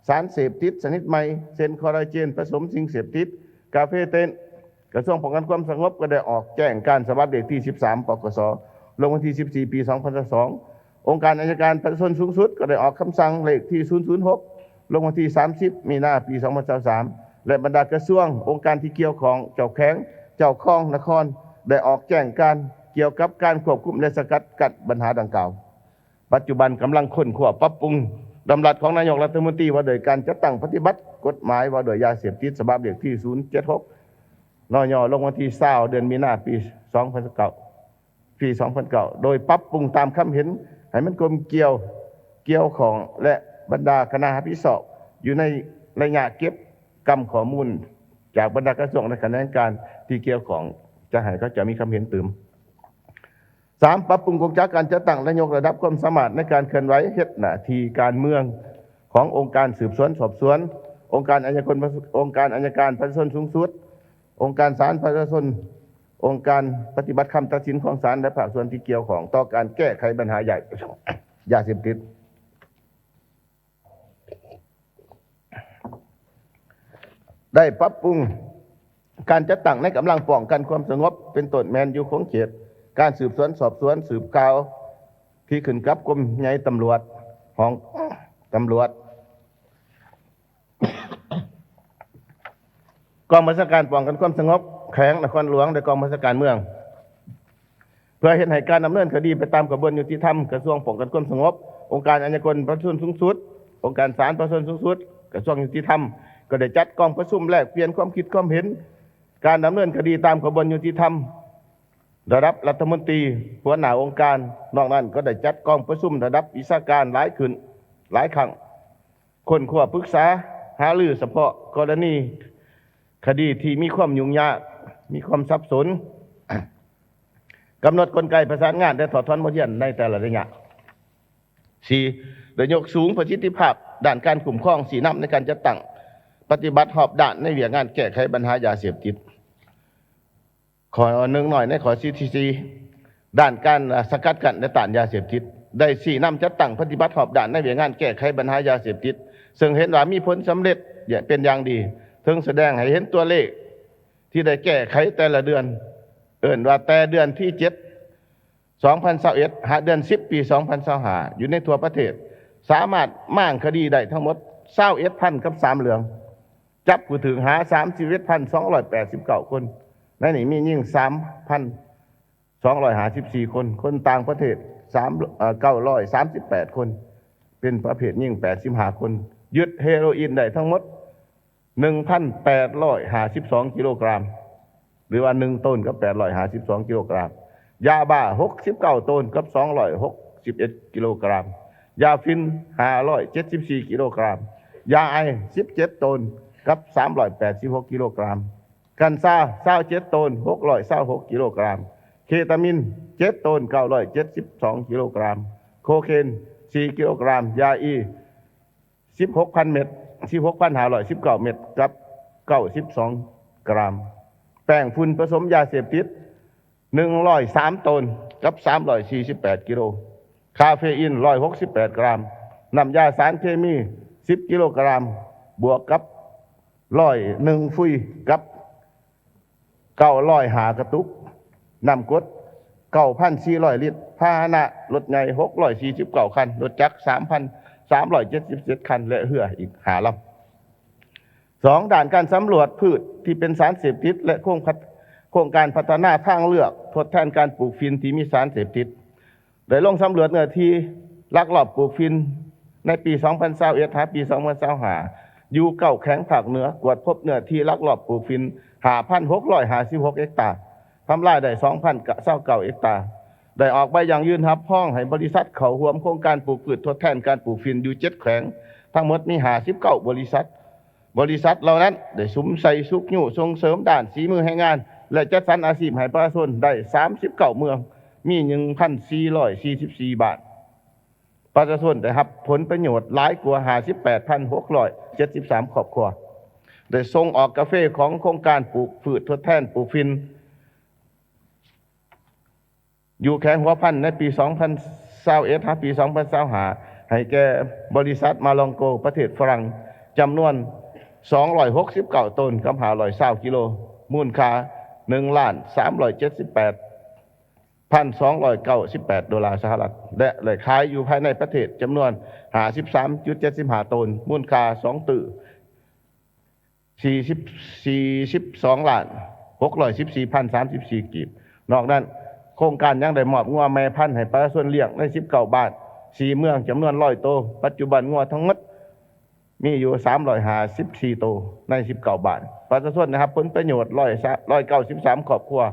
ສານເສບຕິດຊະນິດໃໝ່ ເຊັ່ນ ຄໍລາເຈນປະສົມສິ່ງເສບຕິດ, ກາເຟເຕັນ, ກະຊວງປ້ອງກັນຄວາມສະຫງົບກໍໄດ້ອອກແຈ້ງການສະບັບເລກທີສິບສາມ ປກສ ລົງວັນທີສິບສີ່ ປີສອງພັນຊາວສອງ. ອົງການໄອຍະການປະຊາຊົນສູງສຸດກໍໄດ້ອອກຄຳສັ່ງເລກທີສູນສູນຫົກ ລົງວັນທີສາມສິບ ມີນາ ປີສອງພັນຊາວສາມ ແລະ ບັນດາກະຊວງ, ອົງການທີ່ກ່ຽວຂ້ອງ, ເຈົ້າແຂວງ, ເຈົ້າຄອງນະຄອນ ໄດ້ອອກແຈ້ງການກ່ຽວກັບການຄວບຄຸມ ແລະ ສະກັດກັ້ນບັນຫາດັ່ງກ່າວ. ປັດຈຸບັນກຳລັງຄົ້ນຄວ້າປັບປຸງດຳລັດຂອງນາຍົກລັດຖະມົນຕີວ່າໂດຍການຈັດຕັ້ງປະຕິບັດກົດໝາຍວ່າໂດຍຢາເສບຕິດ ສະບັບເລກທີສູນເຈັດຫົກ ນຍ ລົງວັນທີຊາວ ເດືອນມີນາ ປີສອງພັນເກົ້າ ປີສອງພັນເກົ້າ ໂດຍປັບປຸງຕາມຄຳເຫັນໃຫ້ມັນກົມກ່ຽວ, ກ່ຽວຂ້ອງ ແລະ ບັນດາຄະນະຮັບຜິດຊອບຢູ່ໃນໄລຍະເກັບກຳຂໍ້ມູນຈາກບັນດາກະຊວງ ແລະ ຂະແໜງການທີ່ກ່ຽວຂ້ອງ ຈະໃຫ້ເຂົາເຈົ້າມີຄຳເຫັນຕື່ມ. ສາມ, ປັບປຸງກົງຈັກການຈັດຕັ້ງ ແລະ ຍົກລະດັບຄວາມສາມາດໃນການເຄື່ອນໄຫວເຮັດໜ້າທີ່ການເມືອງຂອງອົງການສືບສວນສອບສວນ, ອົງການໄອຍະການ, ອົງການໄອຍະການປະຊາຊົນສູງສຸດ, ອົງການສານປະຊາຊົນ, ອົງການປະຕິບັດຄຳຕັດສິນຂອງສານ ແລະ ພາກສ່ວນທີ່ກ່ຽວຂ້ອງຕໍ່ການແກ້ໄຂບັນຫາຢາ, ຢາເສບຕິດ. ໄດ້ປັບປຸງການຈັດຕັ້ງໃນກຳລັງປ້ອງກັນຄວາມສະຫງົບ ເປັນຕົ້ນແມ່ນຢູ່ຂົງເຂດການສືບສວນສອບສວນ, ສືບຂ່າວ ທີ່ຂຶ້ນກັບກົມໃຫຍ່ຕຳຫຼວດ, ຫ້ອງຕຳຫຼວດ, ກອງບັນຊາການປ້ອງກັນຄວາມສະຫງົບແຂວງນະຄອນຫຼວງ ແລະ ກອງບັນຊາການເມືອງ. ເພື່ອເຮັດໃຫ້ການດຳເນີນຄະດີໄປຕາມຂະບວນຍຸຕິທຳ, ກະຊວງປ້ອງກັນຄວາມສະຫງົບ, ອົງການໄອຍະການປະຊາຊົນສູງສຸດ, ອົງການສານປະຊາຊົນສູງສຸດ, ກະຊວງຍຸຕິທຳ ກໍໄດ້ຈັດກອງປະຊຸມແລກປ່ຽນຄວາມຄິດຄວາມເຫັນການດຳເນີນຄະດີຕາມຂະບວນຍຸຕິທຳ ລະດັບລັດຖະມົນຕີ, ຫົວໜ້າອົງການ. ນອກນັ້ນກໍໄດ້ຈັດກອງປະຊຸມລະດັບວິຊາການຫຼາຍຂຶ້ນ, ຫຼາຍຄັ້ງ. ຄົ້ນຄວ້າປຶກສາຫາລືສະເພາະກໍລະນີຄະດີທີ່ມີຄວາມຫຍຸ້ງຍາກ, ມີຄວາມສັບສົນ, ກຳນົດກົນໄກປະສານງານ ແລະ ຖອດຖອນບົດຮຽນໃນແຕ່ລະໄລຍະ. ສີ່, ໄດ້ຍົກສູງປະສິດທິພາບດ້ານການຄຸ້ມຄອງ, ຊີ້ນຳໃນການຈັດຕັ້ງປະຕິບັດຮອບດ້ານໃນວຽກງານແກ້ໄຂບັນຫາຢາເສບຕິດ. ຂໍ້ໜຶ່ງນ້ອຍໃນຂໍ້ສີ່ສິບສີ່ ດ້ານການສະກັດກັ້ນ ແລະ ຕ້ານຢາເສບຕິດ ໄດ້ຊີ້ນຳຈັດຕັ້ງປະຕິບັດຮອບດ້ານໃນວຽກງານແກ້ໄຂບັນຫາຢາເສບຕິດ ເຊິ່ງເຫັນວ່າມີຜົນສຳເລັດເປັນຢ່າງດີ, ເຊິ່ງສະແດງໃຫ້ເຫັນຕົວເລກທີ່ໄດ້ແກ້ໄຂແຕ່ລະເດືອນ, ເອີ້ນວ່າແຕ່ເດືອນທີເຈັດ ສອງພັນຊາວເອັດ ຫາເດືອນສິບ ປີສອງພັນຊາວຫ້າ ຢູ່ໃນທົ່ວປະເທດ ສາມາດມ້າງຄະດີໄດ້ທັງໝົດ ຊາວເອັດພັນກັບສາມເລື່ອງ, ຈັບຜູ້ຖືກຫາ ສາມສິບເອັດພັນສອງຮ້ອຍແປດສິບເກົ້າຄົນ, ໃນນີ້ມີຍິງ ສາມພັນສອງຮ້ອຍຫ້າສິບສີ່ຄົນ, ຄົນຕ່າງປະເທດ ສາມ ເອີ່ ເກົ້າຮ້ອຍສາມສິບແປດຄົນ, ເປັນປະເພດຍິງ ແປດສິບຫ້າຄົນ, ຍຶດເຮໂຣອິນໄດ້ທັງໝົດ ໜຶ່ງພັນແປດຮ້ອຍຫ້າສິບສອງກິໂລກຣາມ ຫຼືວ່າ ໜຶ່ງໂຕນກັບແປດຮ້ອຍຫ້າສິບສອງກິໂລກຣາມ, ຢາບ້າ ຫົກສິບເກົ້າໂຕນກັບສອງຮ້ອຍຫົກສິບເອັດກິໂລກຣາມ, ຢາຝິ່ນ ຫ້າຮ້ອຍເຈັດສິບສີ່ກິໂລກຣາມ, ຢາໄອສ໌ ສິບເຈັດໂຕນກັບສາມຮ້ອຍແປດສິບຫົກກິໂລກຣາມ, ກັນຊາ ຊາວເຈັດໂຕນ ຫົກຮ້ອຍຊາວຫົກກິໂລກຣາມ, ເຄຕາມິນ ເຈັດໂຕນ ເກົ້າຮ້ອຍເຈັດສິບສອງກິໂລກຣາມ, ໂຄເຄນ ສີ່ກິໂລກຣາມ, ຢາອີ ສິບຫົກພັນເມັດ ສິບຫົກພັນຫ້າຮ້ອຍສິບເກົ້າເມັດ ກັບເກົ້າສິບສອງກຣາມ, ແປ້ງຝຸ່ນປະສົມຢາເສບຕິດ ໜຶ່ງຮ້ອຍສາມໂຕນ ກັບສາມຮ້ອຍສີ່ສິບແປດກິໂລ, ຄາເຟອີນ ຮ້ອຍຫົກສິບແປດກຣາມ, ນ້ຳຢາສານເຄມີ ສິບກິໂລກຣາມ ບວກກັບ ຮ້ອຍໜຶ່ງຟຸຍ ກັບ ເກົ້າຮ້ອຍຫ້າກະຕຸກ, ນ້ຳກົດ ເກົ້າພັນສີ່ຮ້ອຍລິດ, ພາຫະນະລົດໃຫຍ່ ຫົກຮ້ອຍສີ່ສິບເກົ້າຄັນ, ລົດຈັກ ສາມພັນສາມຮ້ອຍເຈັດສິບເຈັດຄັນ ແລະ ເຮືອອີກຫ້າລຳ. ສອງ ດ້ານການສຳຫຼວດພືດທີ່ເປັນສານເສບຕິດ ແລະ ໂຄງພັດ ໂຄງການພັດທະນາທາງເລືອກທົດແທນການປູກຝິ່ນທີ່ມີສານເສບຕິດ. ໄດ້ລົງສຳຫຼວດເນື້ອທີ່ລັກລອບປູກຝິ່ນໃນປີສອງພັນຊາວເອັດ ຫາປີສອງພັນຊາວຫ້າ ຢູ່ເກົ້າແຂວງພາກເໜືອ, ກວດພົບເນື້ອທີ່ລັກລອບປູກຝິ່ນ ຫ້າພັນຫົກຮ້ອຍຫ້າສິບຫົກເຮັກຕາ, ທຳລາຍໄດ້ ສອງພັນຊາວເກົ້າເຮັກຕາ, ໄດ້ອອກໃບຢັ້ງຢືນຮັບຮອງໃຫ້ບໍລິສັດເຂົ້າຮ່ວມໂຄງການປູກພືດທົດແທນການປູກຝິ່ນຢູ່ເຈັດແຂວງ, ທັງໝົດມີຫ້າສິບເກົ້າບໍລິສັດ. ບໍລິສັດເຫຼົ່ານັ້ນໄດ້ສຸມໃສ່ຊຸກຍູ້ສົ່ງເສີມດ້ານສີມືແຮງງານ ແລະ ຈັດສັນອາຊີບໃຫ້ປະຊາຊົນໄດ້ສາມສິບເກົ້າເມືອງ, ມີໜຶ່ງພັນສີ່ຮ້ອຍສີ່ສິບສີ່ບ້ານ. ປະຊາຊົນໄດ້ຮັບຜົນປະໂຫຍດຫຼາຍກວ່າຫ້າສິບແປດພັນຫົກຮ້ອຍເຈັດສິບສາມຄອບຄົວ. ໄດ້ສົ່ງອອກກາເຟຂອງໂຄງການປູກພືດທົດແທນປູກຝິ່ນ ຢູ່ແຂວງຫົວພັນໃນປີສອງພັນຊາວເອັດ ຫາປີສອງພັນຊາວຫ້າ ໃຫ້ແກ່ບໍລິສັດມາລອງໂກ ປະເທດຝຣັ່ງ ຈຳນວນສອງຮ້ອຍຫົກສິບເກົ້າໂຕນກັບຫ້າຮ້ອຍຊາວກິໂລ, ມູນຄ່າໜຶ່ງລ້ານສາມຮ້ອຍເຈັດສິບແປດພັນສອງຮ້ອຍເກົ້າສິບແປດໂດລາສະຫະລັດ ແລະ ໄດ້ຂາຍຢູ່ພາຍໃນປະເທດຈຳນວນຫ້າສິບສາມຈຸດເຈັດສິບຫ້າໂຕນ, ມູນຄ່າສອງຕື້ ສີ່ສິບ ສີ່ສິບສອງລ້ານຫົກຮ້ອຍສິບສີ່ພັນສາມສິບສີ່ກີບ. ນອກນັ້ນ, ໂຄງການຍັງໄດ້ມອບງົວແມ່ພັນໃຫ້ປະຊາຊົນລ້ຽງໃນສິບເກົ້າບ້ານ ສີ່ເມືອງ ຈຳນວນຮ້ອຍໂຕ. ປັດຈຸບັນງົວທັງໝົດມີຢູ່ສາມຮ້ອຍຫ້າສິບສີ່ໂຕໃນສິບເກົ້າບ້ານ. ປະຊາຊົນໄດ້ຮັບຜົນປະໂຫຍດ ຮ້ອຍ ຮ້ອຍເກົ້າສິບສາມຄອບຄົວ,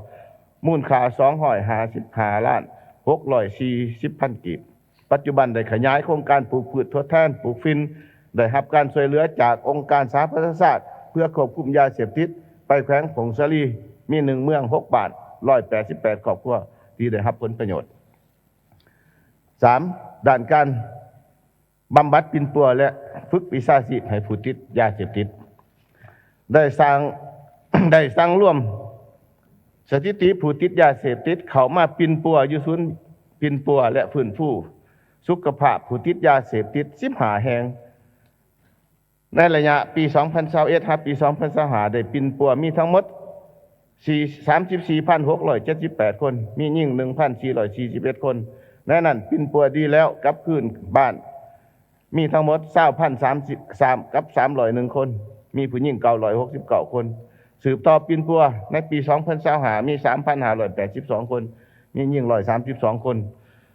ມູນຄ່າສອງຮ້ອຍຫ້າສິບຫ້າລ້ານຫົກຮ້ອຍສີ່ສິບພັນກີບ. ປັດຈຸບັນໄດ້ຂະຫຍາຍໂຄງການປູກພືດທົດແທນປູກຝິ່ນ, ໄດ້ຮັບການຊ່ວຍເຫຼືອຈາກອົງການສະຫະປະຊາຊາດເພື່ອຄວບຄຸມຢາເສບຕິດ ໄປແຂວງຜົ້ງສາລີ ມີໜຶ່ງເມືອງ ຫົກບ້ານ ຮ້ອຍແປດສິບແປດຄອບຄົວທີ່ໄດ້ຮັບຜົນປະໂຫຍດ. ສາມ ດ້ານການບຳບັດປິ່ນປົວ ແລະ ຝຶກວິຊາຊີບໃຫ້ຜູ້ຕິດຢາເສບຕິດ. ໄດ້ສ້າງ ໄດ້ສັງລວມສະຖິຕິຜູ້ຕິດຢາເສບຕິດເຂົ້າມາປິ່ນປົວຢູ່ສູນປິ່ນປົວ ແລະ ຟື້ນຟູສຸຂະພາບຜູ້ຕິດຢາເສບຕິດສິບຫ້າແຫ່ງ. ໃນໄລຍະປີສອງພັນຊາວເອັດ ຫາປີສອງພັນຊາວຫ້າ ໄດ້ປິ່ນປົວມີທັງໝົດ ສາມສິບສີ່ພັນຫົກຮ້ອຍເຈັດສິບແປດຄົນ, ມີຍິງໜຶ່ງພັນສີ່ຮ້ອຍສີ່ສິບເອັດຄົນ, ໃນນັ້ນປິ່ນປົວດີແລ້ວກັບຄືນບ້ານ ມີທັງໝົດຊາວພັນສາມສິບສາມ ກັບສາມຮ້ອຍໜຶ່ງຄົນ, ມີຜູ້ຍິງເກົ້າຮ້ອຍຫົກສິບເກົ້າຄົນ. ສືບຕໍ່ປິ່ນປົວໃນປີສອງພັນຊາວຫ້າ ມີສາມພັນຫ້າຮ້ອຍແປດສິບສອງຄົນ, ມີຍິງຮ້ອຍສາມສິບສອງຄົນ.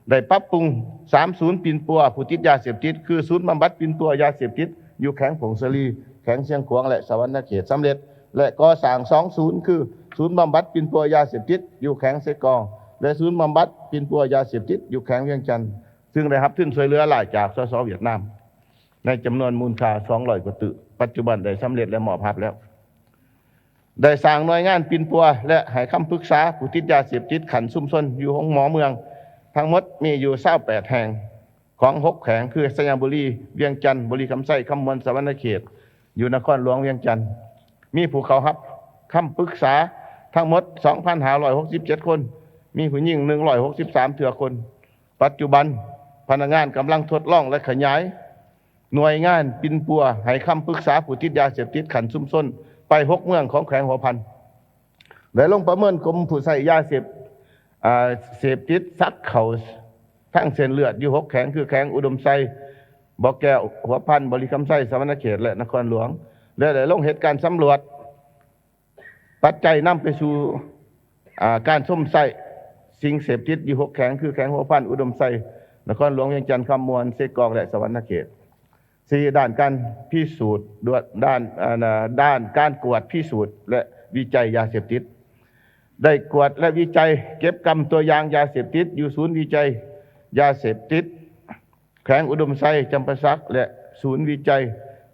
ໄດ້ປັບປຸງສາມສູນປິ່ນປົວຜູ້ຕິດຢາເສບຕິດ ຄື ສູນບຳບັດປິ່ນປົວຢາເສບຕິດຢູ່ແຂວງຜົ້ງສາລີ, ແຂວງຊຽງຂວາງ ແລະ ສະຫວັນນະເຂດ ສຳເລັດ ແລະ ກໍ່ສ້າງສອງສູນ ຄື ສູນບຳບັດປິ່ນປົວຢາເສບຕິດຢູ່ແຂວງເຊກອງ ແລະ ສູນບຳບັດປິ່ນປົວຢາເສບຕິດຢູ່ແຂວງວຽງຈັນ. ຊຶ່ງໄດ້ຮັບທຶນຊ່ວຍເຫຼືອຫຼາຍຈາກ ສສ ຫວຽດນາມ ໃນຈຳນວນມູນຄ່າສອງຮ້ອຍກວ່າຕື້, ປັດຈຸບັນໄດ້ສຳເລັດ ແລະ ມອບຮັບແລ້ວ. ໄດ້ສ້າງໜ່ວຍງານປິ່ນປົວ ແລະ ໃຫ້ຄຳປຶກສາຜູ້ຕິດຢາເສບຕິດຂັ້ນຊຸມຊົນຢູ່ໂຮງໝໍເມືອງ ທັງໝົດມີຢູ່ຊາວແປດແຫ່ງ ຂອງຫົກແຂວງ ຄື ໄຊຍະບູລີ, ວຽງຈັນ, ບໍລິຄຳໄຊ, ຄຳມ່ວນ, ສະຫວັນນະເຂດ ຢູ່ນະຄອນຫຼວງວຽງຈັນ. ມີຜູ້ເຂົ້າຮັບຄຳປຶກສາທັງໝົດສອງພັນຫ້າຮ້ອຍຫົກສິບເຈັດຄົນ, ມີຜູ້ຍິງໜຶ່ງຮ້ອຍຫົກສິບສາມເທື່ອຄົນ. ປັດຈຸບັນ, ພະນັກງານກຳລັງທົດລອງ ແລະ ຂະຫຍາຍໜ່ວຍງານປິ່ນປົວໃຫ້ຄຳປຶກສາຜູ້ຕິດຢາເສບຕິດຂັ້ນຊຸມຊົນໄປຫົກເມືອງຂອງແຂວງຫົວພັນ. ໄດ້ລົງປະເມີນກຸ່ມຜູ້ໃຊ້ຢາເສບ ອ່າ ເສບຕິດສັກເຂົ້າທາງເສັ້ນເລືອດຢູ່ຫົກແຂວງ ຄືແຂວງອຸດົມໄຊ, ບໍ່ແກ້ວ, ຫົວພັນ, ບໍລິຄຳໄຊ, ສະຫວັນນະເຂດ ແລະ ນະຄອນຫຼວງ ແລະ ໄດ້ລົງເຮັດການສຳຫຼວດປັດໄຈນຳໄປສູ່ ອ່າ ການຊົມໃຊ້ສິ່ງເສບຕິດຢູ່ຫົກແຂວງ ຄືແຂວງຫົວພັນ, ອຸດົມໄຊ, ນະຄອນຫຼວງວຽງຈັນ, ຄຳມ່ວນ, ເຊກອງ ແລະ ສະຫວັນນະເຂດ. ສີ່ ດ້ານການພິສູດ ດ້ວຍ ດ້ານ ອ່າ ນະ ດ້ານການກວດພິສູດ ແລະ ວິໄຈຢາເສບຕິດ ໄດ້ກວດ ແລະ ວິໄຈເກັບກຳຕົວຢ່າງຢາເສບຕິດຢູ່ສູນວິໄຈຢາເສບຕິດແຂວງອຸດົມໄຊ, ຈຳປາສັກ ແລະ ສູນວິໄຈ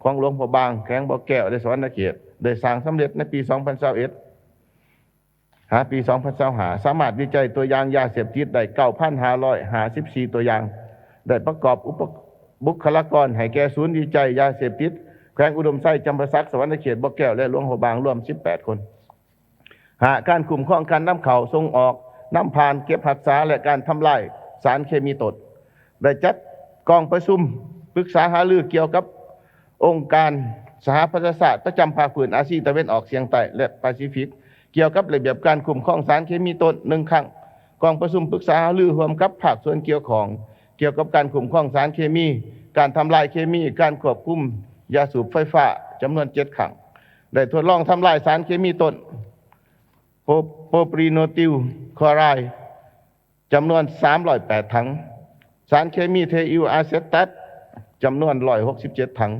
ຂອງຫຼວງພະບາງ ແຂວງບໍ່ແກ້ວ ແລະ ສະຫວັນນະເຂດ ໄດ້ສ້າງສຳເລັດໃນປີສອງພັນຊາວເອັດ ຫາປີສອງພັນຊາວຫ້າ ສາມາດວິໄຈຕົວຢ່າງຢາເສບຕິດໄດ້ເກົ້າພັນຫ້າຮ້ອຍຫ້າສິບສີ່ຕົວຢ່າງ, ໄດ້ປະກອບອຸປະ ບຸກຄະລາກອນໃຫ້ແກ່ສູນວິໄຈຢາເສບຕິດແຂວງອຸດົມໄຊ, ຈຳປາສັກ, ສະຫວັນນະເຂດ, ບໍ່ແກ້ວ ແລະ ຫຼວງພະບາງ ລວມສິບແປດຄົນ. ຫ້າ ການຄຸ້ມຄອງການນຳເຂົ້າ, ສົ່ງອອກ, ນຳຜ່ານ, ເກັບຮັກສາ ແລະ ການທຳລາຍສານເຄມີຕົນ. ໄດ້ຈັດກອງປະຊຸມປຶກສາຫາລືກ່ຽວກັບອົງການສະຫະປະຊາຊາດປະຈຳພາກພື້ນອາຊີຕາເວັນອອກສຽງໃຕ້ ແລະ ປາຊີຟິກ ກ່ຽວກັບລະບຽບການຄຸ້ມຄອງສານເຄມີຕົນ ໜຶ່ງຄັ້ງ, ກອງປະຊຸມປຶກສາຫາລືຮ່ວມກັບພາກສ່ວນກ່ຽວຂ້ອງກ່ຽວກັບການຄຸ້ມຄອງສານເຄມີ, ການທຳລາຍເຄມີ, ການຄວບຄຸມຢາສູບໄຟຟ້າ ຈຳນວນເຈັດຄັ້ງ. ໄດ້ທົດລອງທຳລາຍສານເຄມີຕົນ ໂປ ໂປປຣີໂນຕິວຄລໍໄຣ ຈຳນວນສາມຮ້ອຍແປດຖັງ, ສານເຄມີເທອິວອາເຊດຕັດ ຈຳນວນຮ້ອຍຫົກສິບເຈັດຖັງ.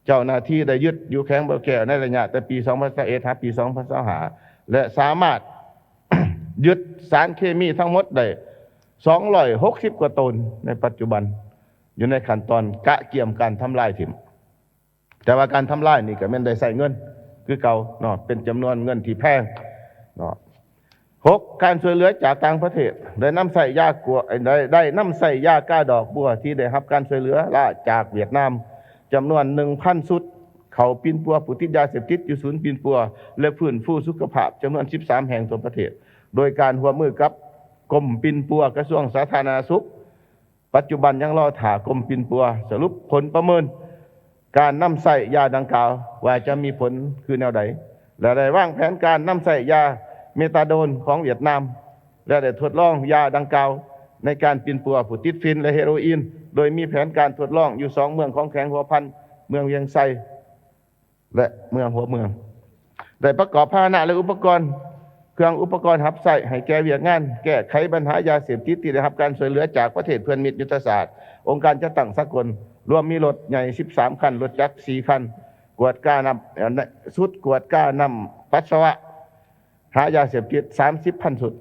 ເຈົ້າໜ້າທີ່ໄດ້ຍຶດຢູ່ແຂວງບໍ່ແກ້ວໃນໄລຍະແຕ່ປີສອງພັນຊາວເອັດ ຫາປີສອງພັນຊາວຫ້າ ແລະ ສາມາດຍຶດສານເຄມີທັງໝົດໄດ້ສອງຮ້ອຍຫົກສິບກວ່າໂຕນໃນປັດຈຸບັນ, ຢູ່ໃນຂັ້ນຕອນກະກຽມການທຳລາຍຖິ້ມ. ແຕ່ວ່າການທຳລາຍນີ້ກໍແມ່ນໄດ້ໃຊ້ເງິນຄືເກົ່າເນາະ, ເປັນຈຳນວນເງິນທີ່ແພງເນາະ. ຫົກ ການຊ່ວຍເຫຼືອຈາກຕ່າງປະເທດ, ໄດ້ນຳໃຊ້ຢາກວ ໄດ້ ໄດ້ນຳໃຊ້ຢາກາດອກບົວທີ່ໄດ້ຮັບການຊ່ວຍເຫຼືອລ້າຈາກຫວຽດນາມ ຈຳນວນໜຶ່ງພັນຊຸດ, ເຂົ້າປິ່ນປົວຜູ້ຕິດຢາເສບຕິດຢູ່ສູນປິ່ນປົວ ແລະ ຟື້ນຟູສຸຂະພາບ ຈຳນວນສິບສາມແຫ່ງທົ່ວປະເທດ, ໂດຍການຮ່ວມມືກັບກົມປິ່ນປົວກະຊວງສາທາລະນະສຸກ. ປັດຈຸບັນຍັງລໍຖ້າກົມປິ່ນປົວສະຫຼຸບຜົນປະເມີນການນຳໃຊ້ຢາດັ່ງກ່າວວ່າຈະມີຜົນຄືແນວໃດ ແລະ ໄດ້ວາງແຜນການນຳໃຊ້ຢາເມຕາໂດນຂອງຫວຽດນາມ ແລະ ໄດ້ທົດລອງຢາດັ່ງກ່າວໃນການປິ່ນປົວຜູ້ຕິດຝິ່ນ ແລະ ເຮໂຣອີນ, ໂດຍມີແຜນການທົດລອງຢູ່ສອງເມືອງຂອງແຂວງຫົວພັນ, ເມືອງວຽງໄຊ ແລະ ເມືອງຫົວເມືອງ. ໄດ້ປະກອບພາຫະນະ ແລະ ອຸປະກອນ, ເຄື່ອງອຸປະກອນຮັບໃຊ້ໃຫ້ແກ່ວຽກງານແກ້ໄຂບັນຫາຢາເສບຕິດທີ່ໄດ້ຮັບການຊ່ວຍເຫຼືອຈາກປະເທດເພື່ອນມິດຍຸດທະສາດ, ອົງການຈັດຕັ້ງສາກົນ, ລວມມີລົດໃຫຍ່ສິບສາມຄັນ, ລົດຈັກສີ່ຄັນ, ກວດການ້ຳ ເອີ ຊຸດກວດການ້ຳປັດສະວະຫາຢາເສບຕິດສາມສິບພັນຊຸດ.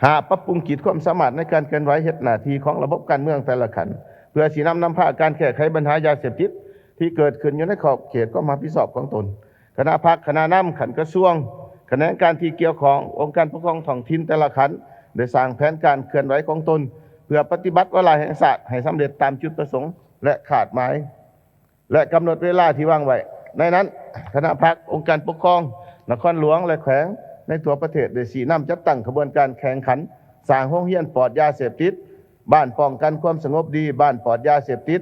ຫ້າ ປັບປຸງຂີດຄວາມສາມາດໃນການເຄື່ອນໄຫວເຮັດໜ້າທີ່ຂອງລະບົບການເມືອງແຕ່ລະຂັ້ນ ເພື່ອຊີ້ນຳນຳພາການແກ້ໄຂບັນຫາຢາເສບຕິດທີ່ເກີດຂຶ້ນຢູ່ໃນຂອບເຂດຄວາມຮັບຜິດຊອບຂອງຕົນ. ຄະນະພັກ, ຄະນະນຳຂັ້ນກະຊວງ, ຂະແໜງການທີ່ກ່ຽວຂ້ອງ, ອົງການປົກຄອງທ້ອງຖິ່ນແຕ່ລະຂັ້ນ ໄດ້ສ້າງແຜນການເຄື່ອນໄຫວຂອງຕົນ ເພື່ອປະຕິບັດວາລະແຫ່ງຊາດໃຫ້ສຳເລັດຕາມຈຸດປະສົງ ແລະ ຄາດໝາຍ ແລະ ກຳນົດເວລາທີ່ວາງໄວ້. ໃນນັ້ນ, ຄະນະພັກ, ອົງການປົກຄອງນະຄອນຫຼວງ ແລະ ແຂວງໃນທົ່ວປະເທດ ໄດ້ຊີ້ນຳຈັດຕັ້ງຂະບວນການແຂ່ງຂັນ ສ້າງໂຮງຮຽນປອດຢາເສບຕິດ, ບ້ານປ້ອງກັນຄວາມສະຫງົບດີ, ບ້ານປອດຢາເສບຕິດ,